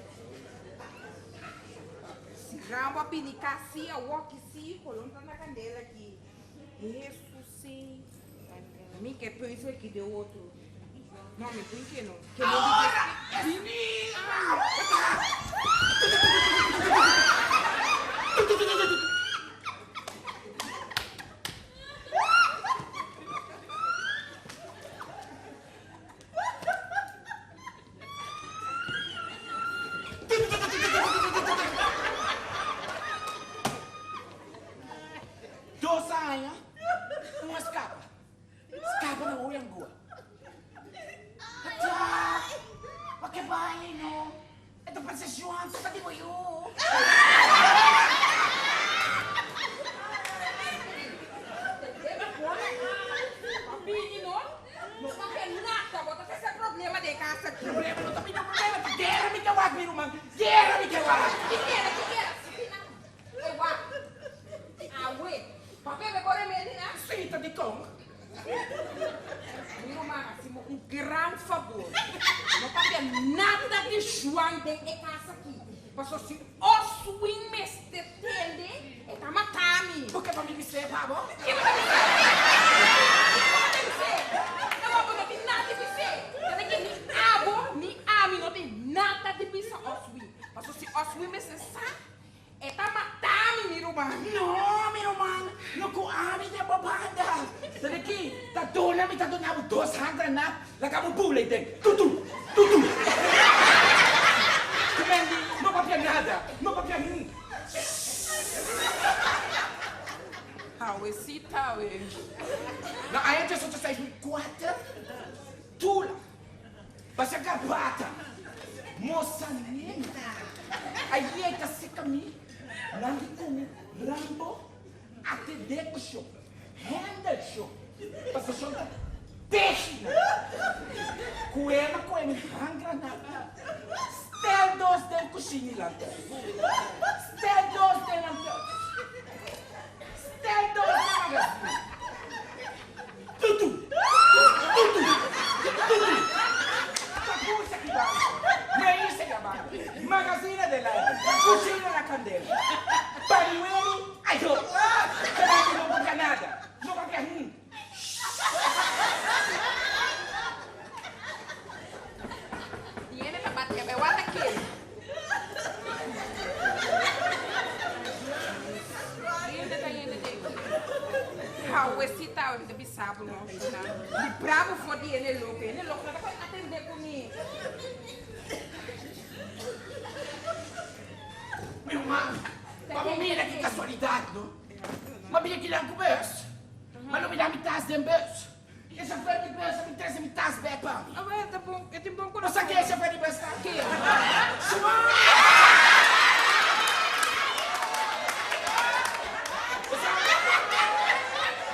Si Rambo a bini cas si, awor ki si, colon ta na candela aki. Eso sei. Mi ke peuzel ki de otro. No, mi pui ke no. Ke no di Ahora es mi Rambo. Dos aña, un a scapa. Scapa na Oy Angoa. Ata, pa ke bai no? E ta parse Juan ta di bo yu. Bini no, no papia nada, bo ta trese problema den casa aki. Problema no ta bini problema, ta guera mi ta wak mi ruman, guera mi ta wak. Ki guera, ki guera? Sina, e wak. Awe, papia me bo remedi. den e kas aki. Paso si Oswin mester tende, e ta mata mi. Bo ke pa mi bis'é pa bo? Ke bo ta bis'é? Kiko bo ta bis'é? Awa bo no tin nada di bis'é. Ta ke ni abo ni ami no tin nada di bisa Oswin. Paso si Oswin mester sa, E ta mata mi, mi ruman. No, mi ruman, no ku ami den bo banda. Ta di ki ta duna mi ta duna bo dos handgranat, laga bo bula i den tutu, tutu. Ku Mendy no papia nada, no papia ni. Awe si ta awe. Na aña 1864, Tula. Basha garbata, mosa nena, a yega serka mi, nan di ku mi, Rambo, atendé ku shon, handle shon, pasobra shon ta tehi nan. Kuema koe mi handgranata, stel dos den kushini lantern, stel dos den lantern, stel dos den magazine. Tutu! Tutu! Tutu! Kapucha ki banda, Meisa ki banda, Magazina de laira, Kushina na kandela, Pariweri, ayo! Kerandi no papia nada, no papia hun. Diene ta batia bai wata kere. Hende ta hende den. Hawe si ta awe mi ta bisa bo no Shona. Libra bo for di hende loko. Hende loko no ta por atende ku mi. Mi ruman, pa bo mira ki kasualidat no. M'a bini kinan ku bus, m'a lubida mi tas den bus. E chauffeur di bus a bin trese mi tas bek pa mi. Awel, ta bon, e tin bon Bo sa ken e chauffeur di bus ta? Ken? Shuan! Bo sa?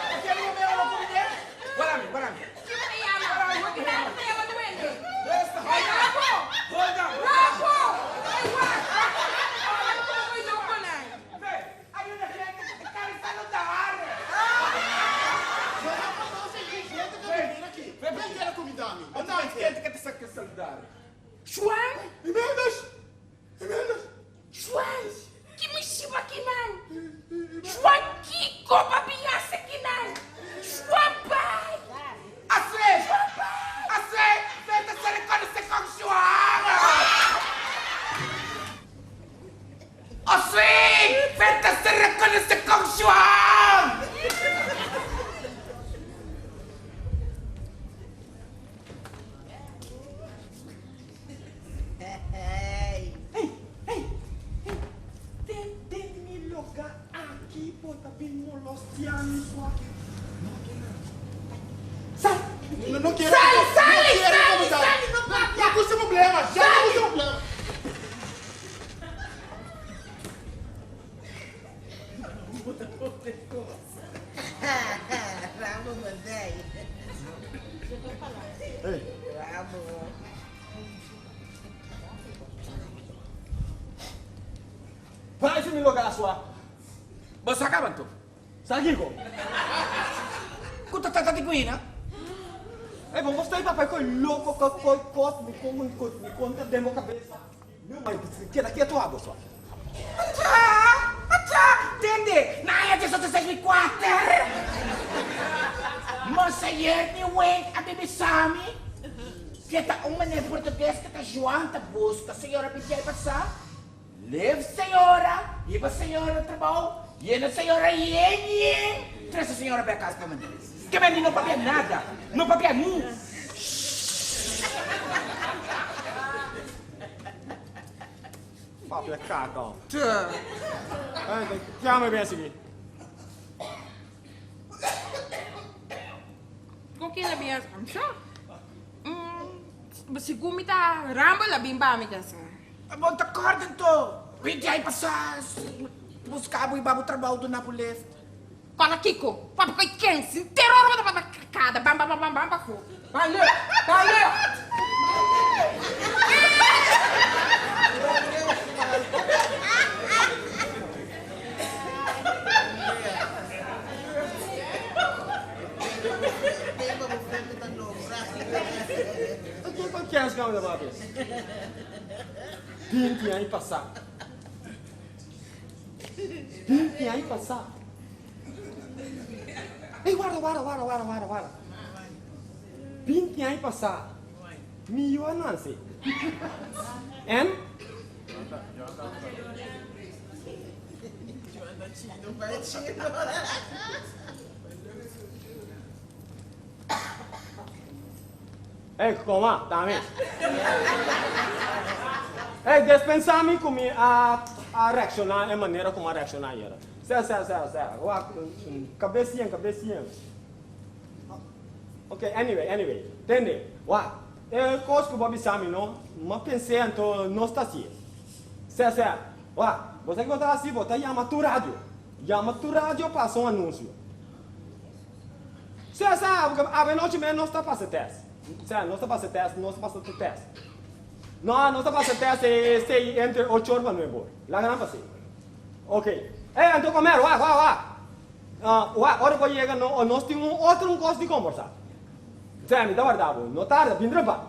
Bo ken un homber lo ku mi den? Wara mi, wara mi. Ki bo ta yama? Bo ki nan bo ta yama duende? Besta, hold on. Rabo! Hold on. Rabo! Ey, wak! Ora ku bo koy loko nan. Ve, Hay una gente que te quiere saludar. Gente que te quiere saludar. Juan? Imeldas! Imeldas! Juan, ki mishiba kinan? Juan, kiko pa bin hasi kinan? Juan, bai! Así! Así! Vete se reconoce con Juan! Así! Vete se reconoce con Juan! Hey, hey, hey! Tende mi loga aki bo ta bin molostia mi sua. No ke nan. Sal! No, no quiero. Sali, no sali, quiero sali, comenzar. sali, no papia. No puse problema, ya no puse problema. Ramo José. Ramo. Bai fi mi loga sua. Bo sa caba anto? Sa kiko? Cu ta trata di guina? Ey, bo ta papia cu e loco cu cu cos mi con mi con mi conta den bo cabeza. No, mai keda keto abo sua. Acha! Acha! Tende! Na aña 1864, Monseñor Nieuwinck a bibi sa mi ke ta un meneer Portugues ke ta Juan ta buska señora Bitiel pa sa. Live señora, hiba señora trabou, yena señora yen yen, trese señora bek kas pa meneer. Ke mende no papia nada, no papia ni. Papia kaka. Hey, kiami ben sigui. Con ken la bin haci? Mm, segun mi ta Rambo la bin ba mi casa. Bo ta corda anto, Wiki ai pasa busca bo y ba bo trabao duna bo lift. Fala Kiko, papia cu e kens, henter ora bo ta papia cacada, bam bam bam bam bam bam Bale, bale! Kiko kens kami ta papia? 20 aña pasá. 20 aña pasá. Ey, warda, warda, warda, warda, warda, warda. 20 aña pasá, mi yu a nanse. En? Ey, koma, dame. Ey, despensá mi ku mi a a reakshoná e manera ku mi a reakshoná ayera. Sera, sera, sera, sera. Wak, kabes yen, kabes yen. Ok, anyway, anyway. Tende, wak, e kos ku bo a bisa mi no, mi a pens'é anto nos ta hasié. Sera, sera, wak, bo sa kiko bo ta hasi? Bo ta yama tur radio. Yama tur radio pa hasi un anunsio. Sea, sea, porque avenochi mes nos ta pasa test. Sea, nos ta pasa test, nos ta pasa tur test. No, nos ta pasa test e sei entre ocho or pa nuebe or. Laga nan pas'é. Ok. Ey, anto comer, wak, wak, wak. Ah, wak, ora bo yega no, nos tin un otro un cos di combersa. Sea, mi ta warda bo. No tarda, bin trempa.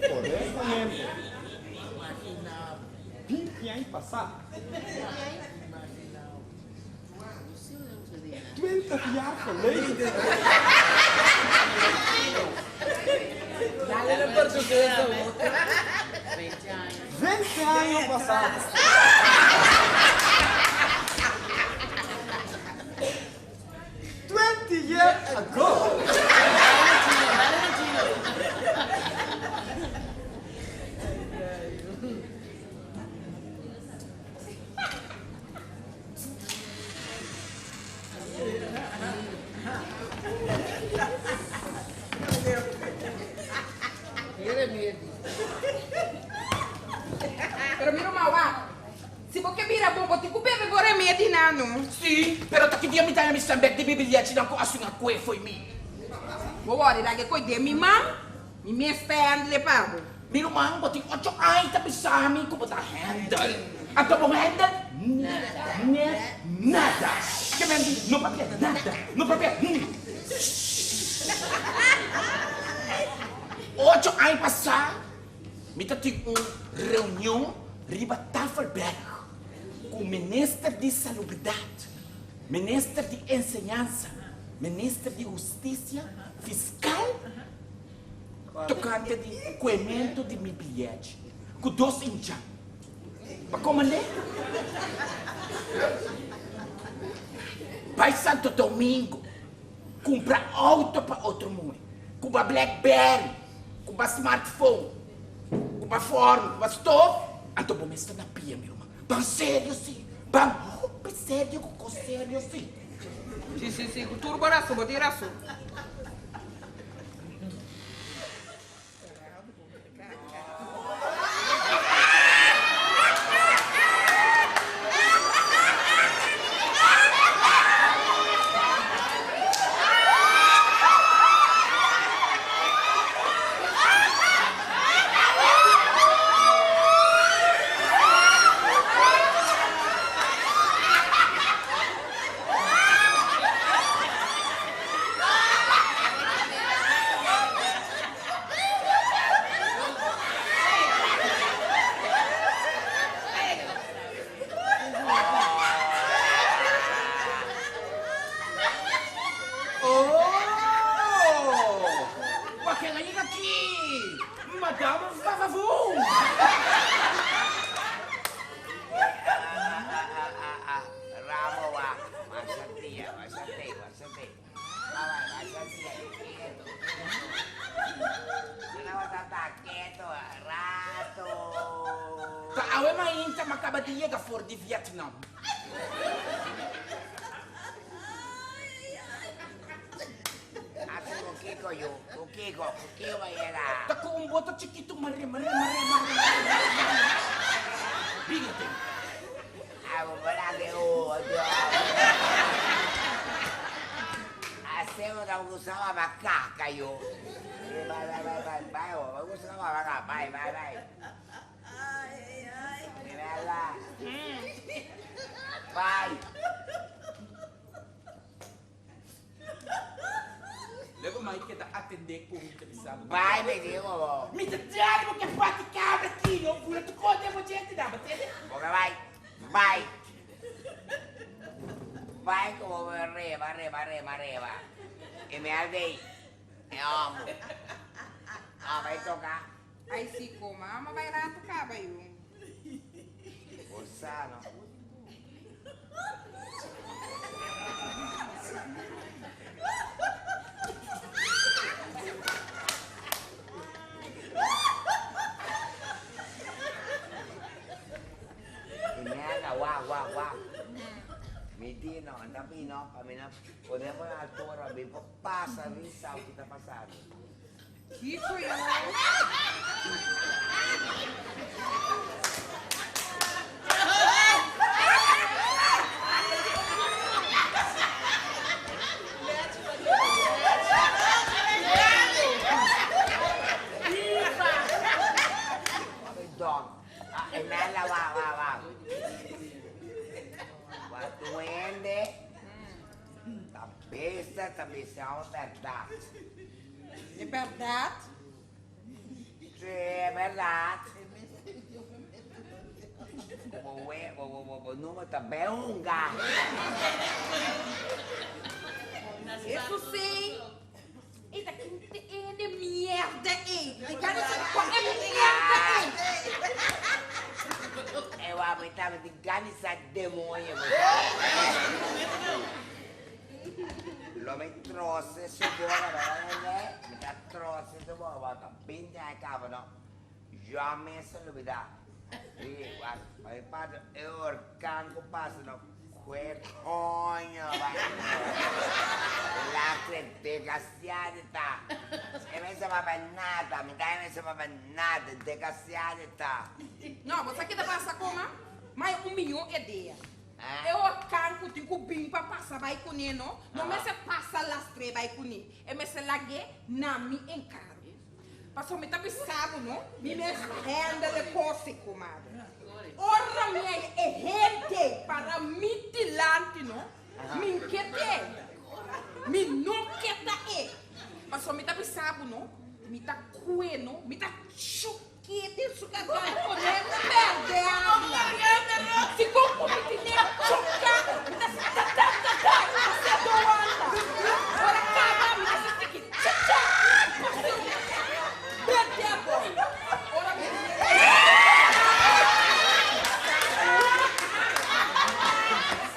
Correctamente. 20 aña pasá. 20 jaar geleden. 20 aña pasá. 20 years ago. Pero mira un wak. Si bo ke bira bon, bo tin ku bebe bo remedi nan no. Sí, pero ta ki dia mi ta haña mi sèn bèk di mi bilyechinan ku a sunga kue fo'i mi. Bo wòrdu laga e koi den mi man, mi mes ta hèndel e pa bo. Mi ruman, bo tin ocho aña ta bisa mi ku bo ta hèndel. Anto bo hèndel nada, nèt nada. Ke men di, no papia nada, no papia Ocho aña pasá mi ta tin un reunion riba Tafelberg ku minister di Salubridat, minister di Enseñansa, minister di Hustisia, fiskal tokante di kuementu di mi biyechi ku dos incha. Pa komand'é bai Santo Domingo kumpra outo pa otro muhe, kuba Blackberry, kuba smartphone, kuba forno, kuba stoof, anto bo mes ta na pia mi ruman. Ban serio si, ban hopi serio ku kos serio si. Si, si, si, ku tur bo rason, bo tin rason. Oh! Wak el a yega aki! Madame Vavavoom! Ramo wak, masha dia, masha te, masha te. Ta awe mainta m'a kaba di yega for di Vietnam. Ta ku un boto chikitu m'a rema rema rema rema rema. Bigete. Abo por hace otro. Hacemos la usaba macaca yo. Bye, bye, bye, bye, bye, oh, usaba macaca, bye, bye, bye. Bye. Lego mai. bai keda atendé ku mi ta bisa bo. Bai mi di ku bo. Mi ta traha bo ke parti kabra aki no bula tu kontra bo djente nan, bo tende? Bo ke bai, bai. Bai ku bo reba, reba, reba, reba. I mi al dey e hòmber. A bai toka. Ai si koma, ama bai ratu kaba yu. Bo sa no. I merda, wak, wak, wak. Mi di no, anta bi no, pa mi no pone bo na altura, mi por pasa risa ki ta pasando. Kiko yo? Dog. Ah, e mela wa wa wa. Wa duende. Ta besta ta bisa un berdad. E bèrdat? Sí, e bèrdat. Bo we, bo, bo, bo, bo number ta beunga. Eso sí. E ta kin te ene mierda ei. Mi ka no sa kwa e mierda ei. E wa mi ta mi tin gana di sa demoño. Lo mi trose su boka no mi ta trose su boka bo ta binti aña kaba no yo mes a lubida i wak pa mi parti e orkan ku pasa no kue koño ba lastre desgraciado ta e mester papia nada mi ta e mester papia nada desgraciado ta. No, bo sa ki ta pasa koma? Mai un miyon e dia. E orkan ku tin ku bin pa pasa bai kuné no, no mester pasa lastr'é bai kuné. E mester lag'é na mi enkargo. Pasobra mi ta bisa bo no, mi mes handle e kos ei, komadre. Ora mi haña e hende para mi dilanti no, mi n'ke t'e. Mi no ke ta e. Pasobra mi ta bisa bo no, mi ta kue no, mi ta chup. Kiti su garganta pone perde habla. Si con cu mi tine choca, mi ta ta ta ta ta, mi ta wanta. Ora caba mi ta sinti ki cha cha, pasa perde abo. Ora mi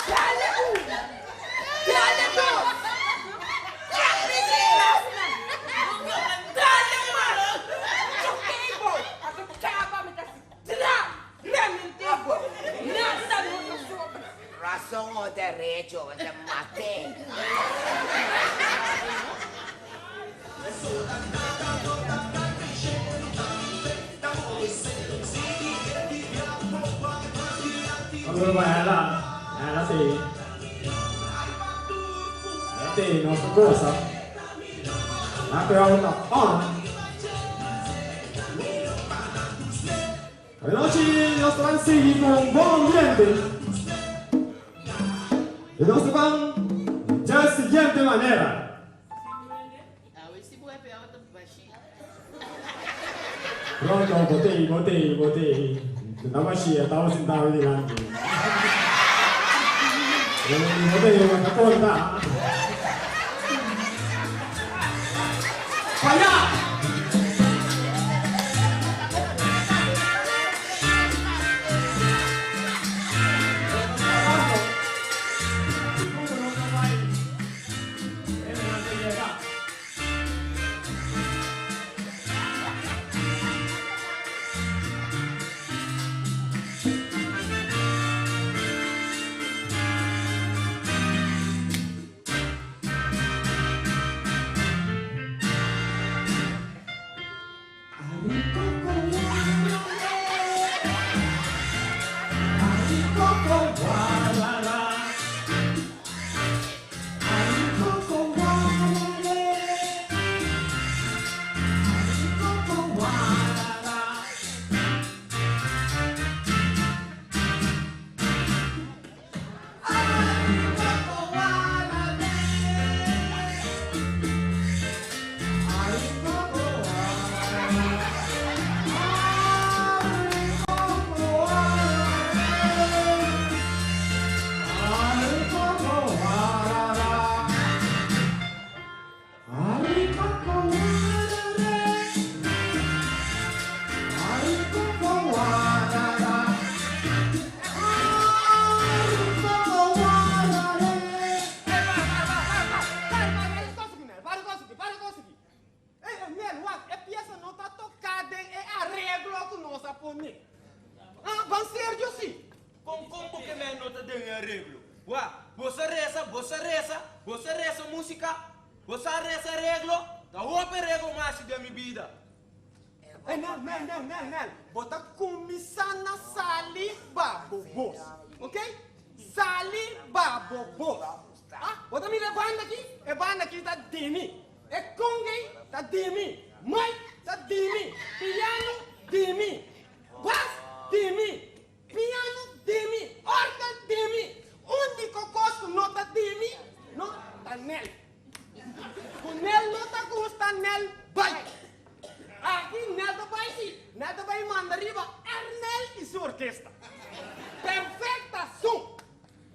Dale un, dale dos, Dale mas! Chokey bo! Anto caba mi ta si tra remente bo! Nada no ta sobra! Razon o derecho, bo ta mate. Ela, ela sí. Ela nos goza. Happy hour ta on. Anochi nos ta ban sigui cu un bon ambiente. Y nos ta ban dje siguiente manera. Pronto, botei, botei, botei. Ta bashia, taba sintá mi dilanti. Botei, bo ta konta. Faya! pone? Ah, ban serio si. Kon kon bo ke men no ta den e areglo? Wak, bo sa resa, bo sa resa, bo sa resa musika, bo sa resa areglo, ta hopi arego masi den mi bida. Ey, Nel, Nel, Nel, Nel, Nel, bo ta kuminsá na sali ba bo bos, ok? Sali ba bo bos. Ah, bo ta mira e banda aki? E banda aki ta di mi. E conga ei ta di mi. Mike ta di mi. Piano di mi. Bass di mi. Piano di mi. Orgel di mi. Úniko kos ku no ta di mi, no, ta Nel. Ku Nel no ta gusta Nel bai. Aki Nel ta bai si. Nel ta bai manda riba Ernel i su orkesta. Perfecta son.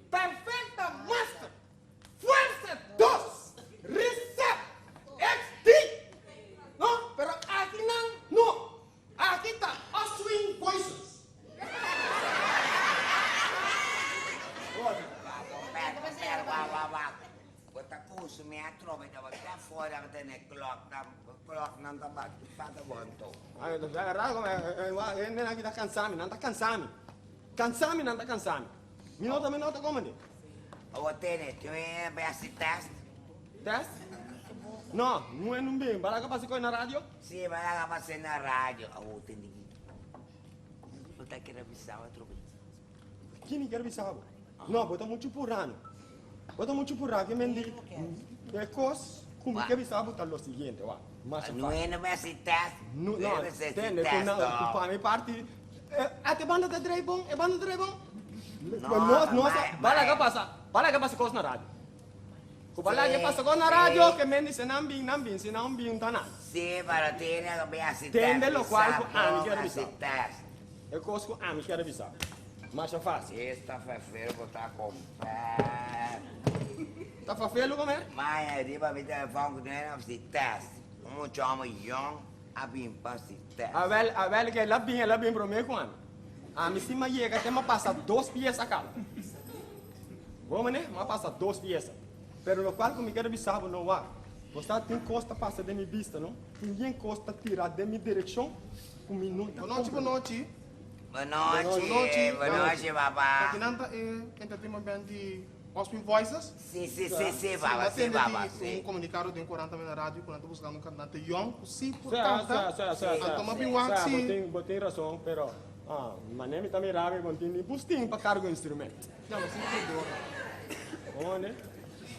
Perfecta master. Fuerza dos. Reset. XD. No, pero aki nan no. Aki ta Oswin Voices. Bo ta kusumi atrobe ta bo ta fora bo tene klok ta klok nan ta bati pata bonto. Ay, la verdad, como, hende nan aki ta cansa mi, nan ta cansa mi. Cansa mi, nan ta cansa mi. Mi no ta, mi no ta comprende. Bo tene, tin un bai hasi test? Test? No, no e nun bin. Balaga pasa koe na radio? Si, balaga pasa na radio. Awo tende ki. Bo ta kere bisa bo atrobe. Ki mi kier bisa bo? No, bo ta muchu purá no. Bo ta muchu purá ke men di e kos ku mi ke bisa bo ta lo siguiente, wak. Masha No fácil. hende mester test. No, No no, mester tende ku test na ku pa mi parti ate banda ta drei bon, e banda ta drei bon. No, Nos, nos, ma- balaga ma- pasa, balaga pasa kos na radio. Ku balaga Sí, pasa kos na sí. radio ke men di se nan bin, nan bin, si nan bin ta nan. Sí, pero tiene que be hasi test. Tende lokual ku Bisa ami bon kier hasi bisa. test. E kos ku ami kier bisa. Masha fácil. Esta fafero bo ta comprar. Ta fafelo come? Maya riba mi telefon ku nena si test. Un mucha homo young a bin pa si test. Awel, awel ke el a bin, el a bin prome ku ami. Ami si m'a yega te m'a pasa dos piesa kaba. Bo mane, m'a pasa dos piesa. Pero lokual ku mi kier bisa bo no wak. Bo sa tin kos ta pasa den mi bista no. Tin bien kos ta tira den mi direkshon ku mi no ta Bonochi, komprende. bonochi. Bonochi, Bonochi. bonochi papa. Akinan ta e entertainment band di Oswin Voices. Si, si, si, si Si, papa, mi a si tende papa, di si. un comunicado den corant tambe na radio cu nan ta buscando un cantante yong cu si por Sea, canta. sea, sea, sea, sea. Anto mi a bin wak Sea, si. bo tin razon, pero ah, mane mi ta mira mi bon tin ni bustin pa carga un instrument. Ya, lo sin perdona. One,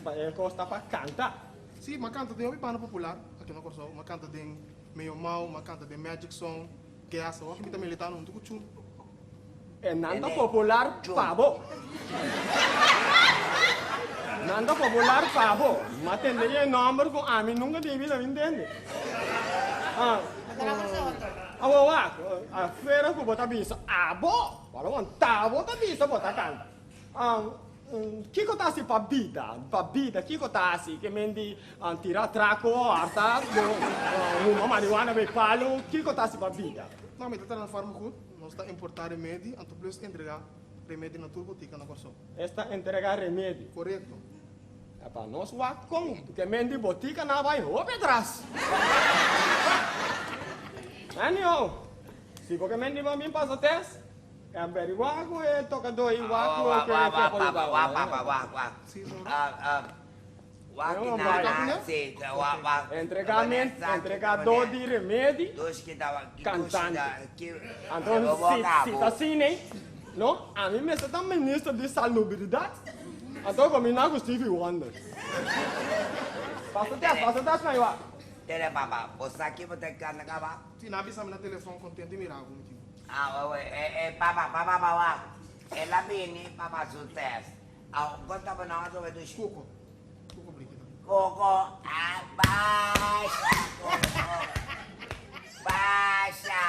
pa e cos ta pa canta. Si, mi a canta den hopi banda popular aki na Corsou. Mi a canta den Meyo Mau, mi a canta den Magic Song. Gas awor mi ta militando huntu ku Chun. E nan ta popular pa bo. Nan ta popular pa bo. Ma tende e nomber ku ami nunka den bida mi ntende. Ah, awor wak, afuera ku bo ta bisa abo, ora ta bo ta bisa bo ta kanta. Kiko ta hasi pa bida? Pa bida kiko ta hasi? Ke men di tira atrako, harta, huma marihuana bay palu, kiko ta hasi pa bida? No, mi ta traha na Farmagoed. Nos ta importá remedi, anto plus entregá remedi na tur botika na Kòrsou. Es ta entregá remedi? Korekto. E pa nos wak kon ke men di botika na bay hopi atras. Anyhow, si bo ke men di bo bin pasa test, E averiguá ku e tokadó i wak ku Wak, ke wak, ke wak, por papa, lugar. wak, papa, wak, wak. Ah, ah, wak Yo, na, bai. na, si, wak, wak. Entregamen, entregadó di remedi, Dos ki ta, ki dos kantante. ta, ki, Anto bo si, boka, si bo. ta asina, no, ami mester ta minister di salubridat, anto kombiná ku Stevie Wonder. Pasa tèst, pasa tèst, mai wak. Tere, papa, bo sa ki bo ta kanta kaba? Si, nan a bisa mi na telefòn kontento di mira bo, mi tin. Ah, we, e, e, papa, papa, papa, el a bini pa pa su test. Ah, kon ta bo nan otro dushi? Koko. Koko Brigida. Koko, ah, basha, Koko. Basha.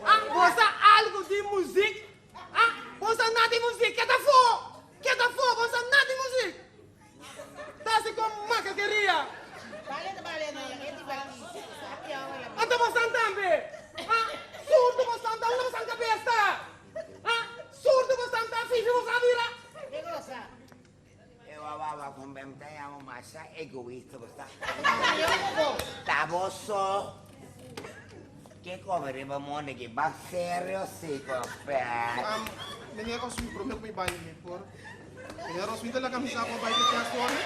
Ah, bo sa algu di muzik? Ah, bo sa nada di muzik? Keda afó! Keda afó! Bo sa nada di muzik! Ta hasi kon makakeria! Anto bo san tambe? Ah, surdu bo san ta? Unda bo san kabes ta? Ah, surdu bo san ta? Fifi bo sa bira? E wawawa con bem ta yama masha egoista bo sa. Ta bo so ke come riba monde ki ba serio si comper. Meneer Oswin prome ku mi bai mi por Meneer Oswin ta laga mi sa ku a bai ke test for mi.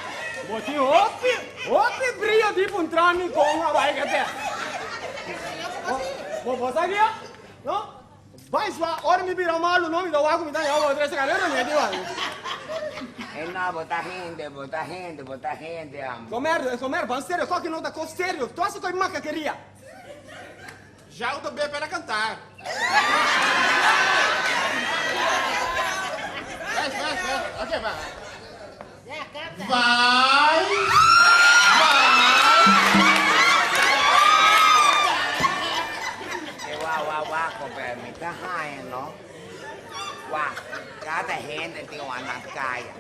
Bo tin hopi hopi brio di puntra mi kon a bai ke test. Bo bo sa kia? No? Bai swa, ora mi bira malu no mi ta wak ku mi ta haña otro esei kare remedi wak. E no, bo ta hende, bo ta hende, bo ta hende amo. Comer, comer, ban serio, koki no ta kos serio, tu hasi koi makakeria. Ja u ta be pera cantar. Vai, vai, vai, ok, vai. Vai, vai. E wa wa wa compa mi ta haña no. Wa cada hende tin un nan caya.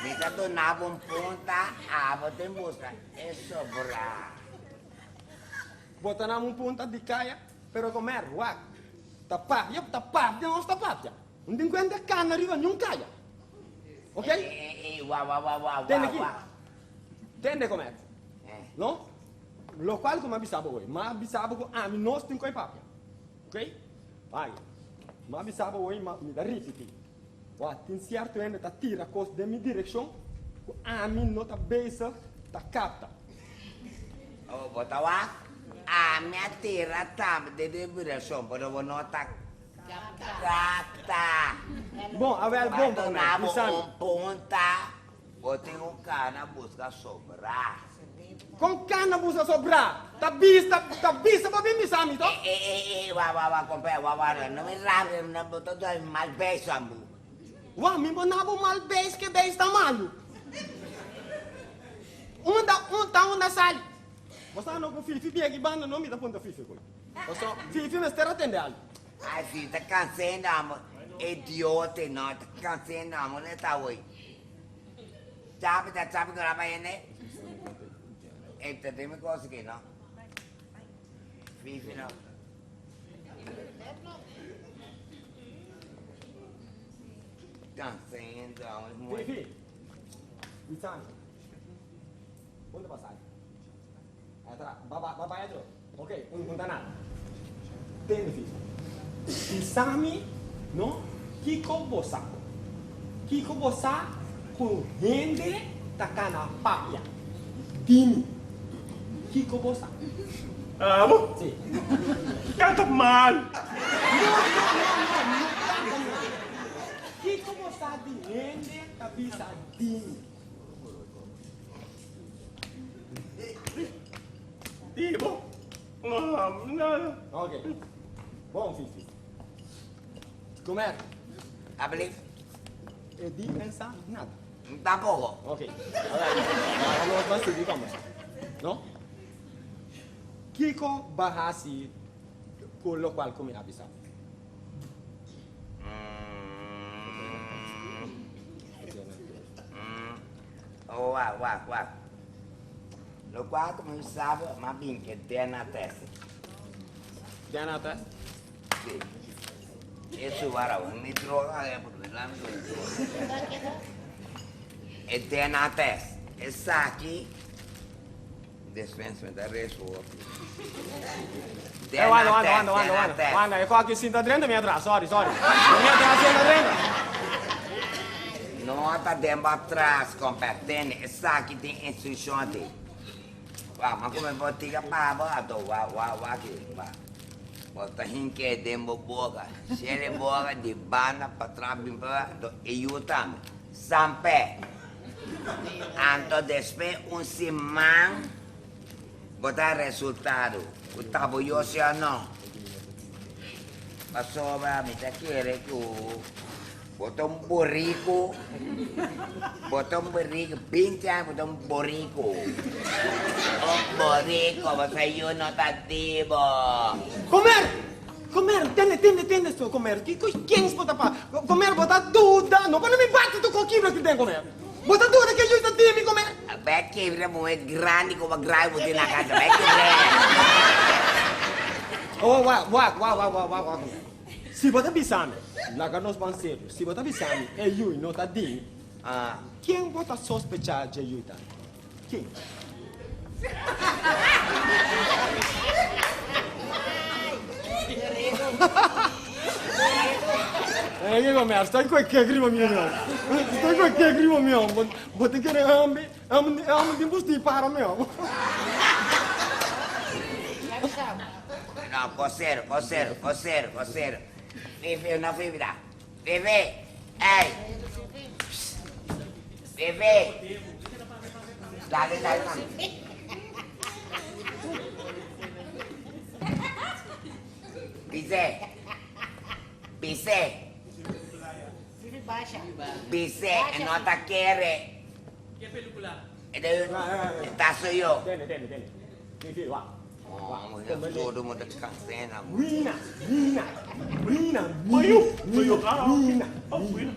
Mi ta duna bo un punta abo tin busca e sobra. Bo ta na un punta di caya pero comer wak ta papia ta papia nos ta papia. No tin cuenta cana riba niun caya. Ok? Tende aki. Tende comer. No? Locual cu mi a bisa bo hoy. Mi a bisa bo cu ami nos tin coy papia. Ok? Bai. Mi a bisa bo hoy, mi ta ripiti. Wak, tin cierto hende ta tira cos den mi direccion cu ami no ta bezig ta capta. Oh, bo ta wak? Ami a tira tambe den mi direccion, pero bo no ta Capta. Bon, awel bon pa Duna bo Bisami. un punta, bo tin un cana busca sobra. Con cana busca sobra? Ta bisa, ta bisa pa bin bisami to. Eh, eh, eh, eh, wa, wa, wa, compa, wa, wa, no mi rabia, no bo ta duna mi mal beso ambu. Wa, mi bo na bo mal beis ke beis ta malu. Unda, un, ta unda sali. Bo sa no cu Fifi biegi banda no mi ta punta Fifi cu. Paso Fifi mester atende algo. Ai Fifi ta cansendo amo idiote no ta cansendo amo ne ta hoy. Chapi ta chapi con rapa hende. E ta dime cosa que no. Fifi no. Cansendo amo. Fifi. Bisami. Unda pasai? Atra, ba ba bai atro. Ok, un un ta nada. Tende fifi. Bisa mi, no, kiko bo sa? Kiko bo sa ku hende ta kana papia? Dimi, kiko bo sa? Abo? Si. Kanta mal. No, no, no, no, no kanta mal. Kiko bo sa di hende ta bisa dimi? Dibo? Nada. Ok. Bon, Fifi. Comer. Abli. E di pensa nada. Tampoco. Ok. Alright. Nos ban sigui conversa. No? Kiko ba hasi ku lokual ku mi a bisa? Oh, wak, wak, wak. Lokual ku mi sabi, m'a bin ke DNA test. DNA test? Si. Eso wara, mi droga e porque la mi droga. E DNA test. Esaki Despues mi ta rezo hopi. Eh, wanda, wanda, wanda, wanda, wanda. Wanda, e koki sinta drenta mi atras, sorry, sorry. Mi atras sinta drenta. No ta den bo atras, compa. Tene, esaki tin instruccion di. Wa, ma come bo tiga pa bo, ato wa, wa, wa ki, wa. Bo ta hinke den bo boca. Shele boca di banda pa tras bin pa, ato e yu tambe. Sampe. Anto despues un siman bo ta resultado ku ta bo yosi o no. Pasobra mi ta kere ku bo ta un buriku, bo ta un buriku, binti aña bo ta un buriku. Un buriku, bo sa yu no ta di bo. Comer! Comer, tende, tende, tende so, comer. Kiko ken bo ta pa? Comer, bo ta duda. No pone mi bati tu ko kibra ki den, comer. Bo ta duda ke yu ta dimi, comer. Bai kibra muhe grandi como grandi bo tin na casa. Bai kibra. Oh, wak, wak, wak, wak, wak, wak, wak. Si bo ta bisa mi, laga nos ban serio. Si bo ta bisa mi e yui no ta dimi, ken bo ta sospecha dje yui ta? Ken? Eh, kiko mi? Estoy ku e kek riba mi no. Estoy ku e kek riba mi. Bo ta kere hambi, hambi, hambi tin busti para mi. No, kosero, kosero, kosero, kosero. Fifi, no fifi da. Fifi, ey. Fifi. Dale, dale, mami. Pise. Pise. Pise, no ta kere. Ta soy yo. Tene, tene, tene. Fifi, wak. Oh, todo mundo cansena. Wina, wina, wina, wina, wina, wina.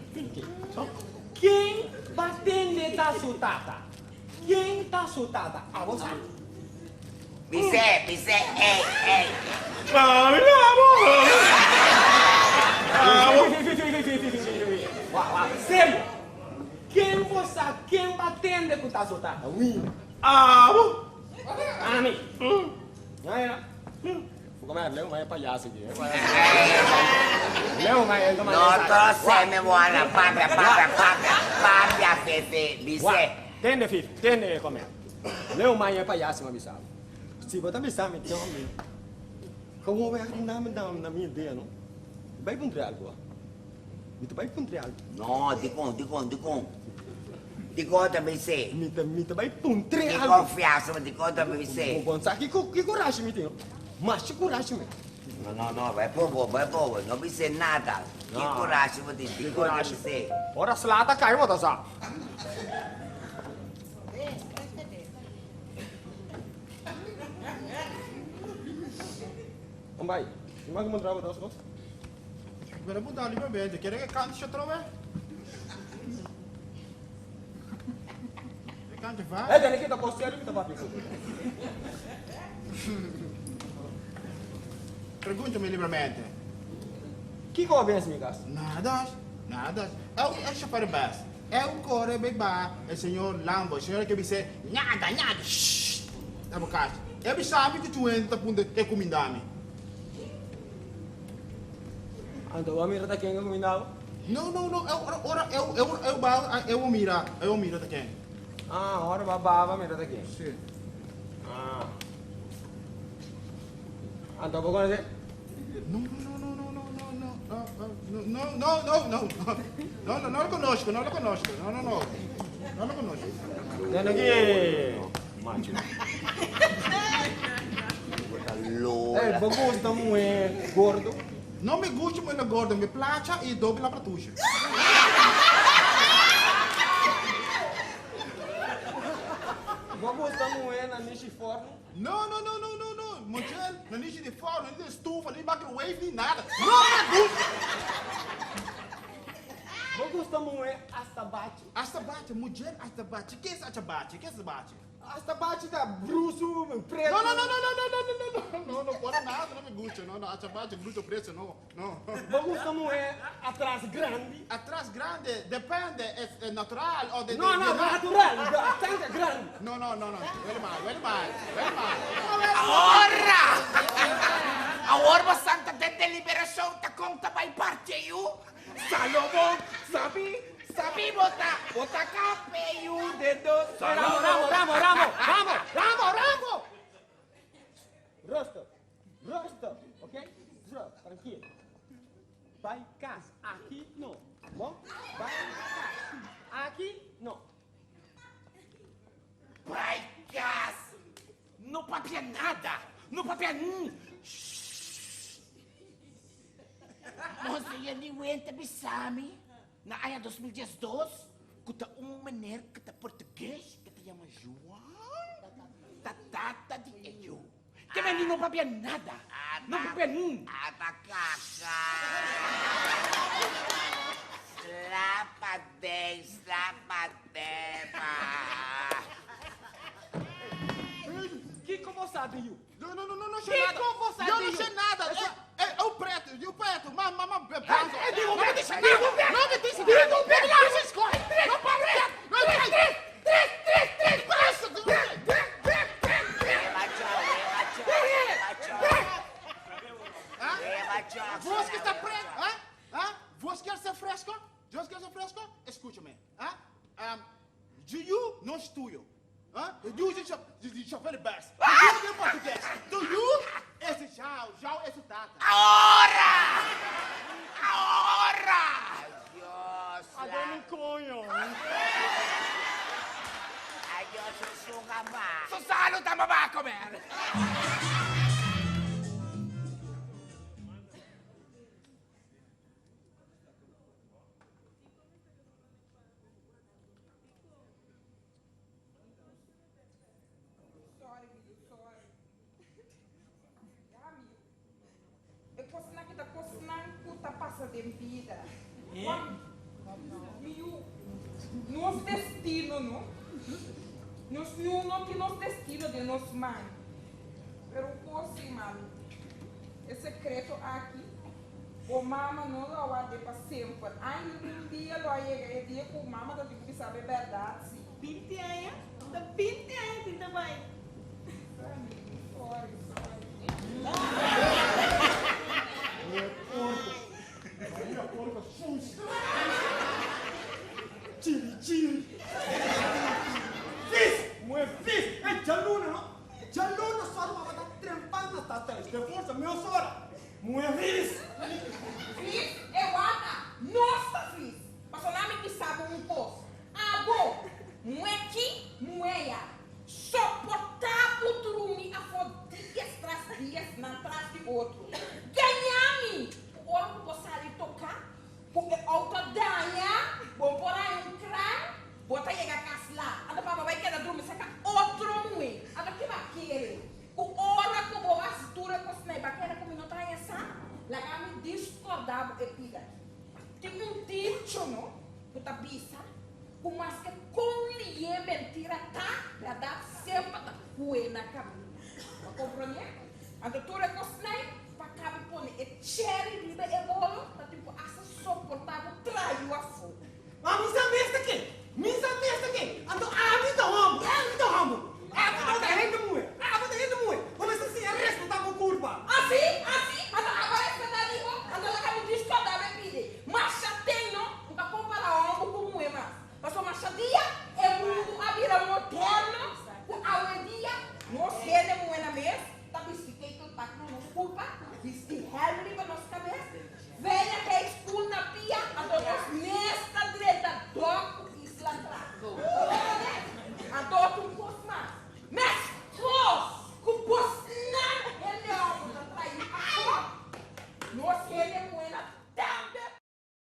Ken batende ta su tata? Ken ta su tata? Abo sa. Pise, pise, ey, ey. Wak, wak, serio. Ken bo sa ken batende ku ta su tata? Wina. Abo. Ami. Ya, ya. Come leo mai payaso aquí. Leo mai No, todos se me van papia, papia, papia, papia, Fefe, bise. Tende, Fifi, tende, come. Leo mai é payaso, ma sabe. Si você me sabe, então, me. Como vai na na na minha ideia, não? Vai para algo. Mi te vai para algo. No, di con, di con, di con. Di conta, bise. Mi te mi te vai para Di algo. confianza, di conta, bise. Bom, sabe que que coragem me tem? Mas que coragem me. No, no, no, vai poco, vai poco, no bise nada. Che No. coraggio, di, di conta, bise. Ora slata cai, vou sa. Vai, mais uma trava das costas. Pero punta libremente, ¿quiere que cante otra vez? Que cante va? Eh, tem que tá postando que tá papi. Pregúntame libremente. Que convence, mi casa? Nada, nada. Eu, eu chafar bas. Eu corre beba, el señor Lambo, el señor que dice, nada, nada, shh. Da boca. Eu sabe que tu entra punta que comindame. Então, a mira tá quem combinava? No, no, no, eu, ora, eu, eu, eu, eu, eu mira, eu mira tá quem. Ah, ora babava mira tá quem. Sim. Ah. Então, vou conhecer? No, no, no, no, no, no, no, no, no, no, no, no, no, no lo conozco, no lo conozco, no, no, no, no lo conozco. Tem aqui. Macho. Lola. Eh, vou gostar muito gordo. No me gusta muito gordo, me placha e doble la pratucha. Vou gostar muito na niche forno. No, no, no, no, no, no, Mochel, não existe de forno, nem de estufa, nem microwave, nem nada. No me gusta. Vou gostar muito hasta bate. Hasta bate, mulher, hasta bate. Que é hasta bate? Que é hasta bate? Hasta bate tá bruxo, preto. No, no, no, no, no, no, no, no, no, no, no, pode nada, não me gusta, no, no, hasta bate, bruto preto, no, no. Vou gostar muito atrás grande. Atrás grande, depende, é, é natural ou de... No, de, no, de, natural, tanga grande. No, no, no, no, huele mal, huele mal, huele mal. Ahora! Ahora Santa de deliberação ta conta vai parte you. Salomão, sabe? Sabe botar, botar capeio dedo. Ramo, Ramo, Ramo, Ramo, Ramo, Ramo, Ramo. Rosto, rosto, ok? Rosto, tranquilo. Vai casa, aqui não. Bom? Vai casa, aqui não. Vai casa. Não papia nada. Não papia. Moça, nem aguenta bisami. Na ano 2012, kuta um meneer que tá português, que te chama João. Tatata de eu. Que menino não papia nada. No papia ni. Ata kaka. Slapa den, slapa den, pa. Kiko bo sa di yu? No, no, no, no, no sé nada. Kiko bo sa Yo di no yu? sé nada. É, é, é o preto, é o preto. Mas, mas, mas, É, é, digo não me bem, dice digo nada. bem. Não me dice Digo nada. bem. Não me escorre. Não para. Não, três, três, três, três, passa. Vos que está preto, hã? Hã? Vos quer ser fresco? Vos quer ser fresco? Escúchame, hã? Um, you não é tuyo. Hã? You is the chauffeur best. You em português. Do you esse tchau, tchau esse tata. Ahora! Ahora! Dios, Adoro un coño. Ay, Dios, susuga ba? Susano tama ba ako, man? Sorry, Guido, sorry. Ya, mi. E kosnan aki ta kosnan ku ta pasa den bida. Mi yu, nos destino no. Nos niun no tin nos destino den nos man. Pero un kos si, mami, e sekreto aki, bo mama no lo a ward'é pa semper. Ainda un dia lo a yega e dia ku mama ta tin ku bisa bo e bèrdat, si. 20 aña? Ta 20 aña tin ta bai. Sorry, sorry. Maria porco sushi. Chiri chiri. Fis! Moe fis! E djaluna no? Djaluna sòru pa ta trempan na ta thuis. De forsa mi osora. Moe fis! Fis e wata, nos ta fis. Pasobra mi bisa bo un kos, abo, muhe ki, muhe ya, soportá bo drumi afó dies tras dies, nan tras di otro. Gañá mi ku ora ku bo sali toká, ku e outo a daña, bo por haña un kran, bo ta yega kas lat. Anto papa bai keda drumi serka otro muhe. Anto ke bo a kere? Ku ora ku bo hasi tur e kosnan ei, bo a kere ku mi no ta haña sa? Laga mi diskordá bo e pida aki. Tin un dicho no ku ta bisa ku maske kon lié mentira ta, bèrdat semper ta kue na kaminda. Bo a komprondé? Anto tur e kosnan pa kabe pone e chèri riba e bolo.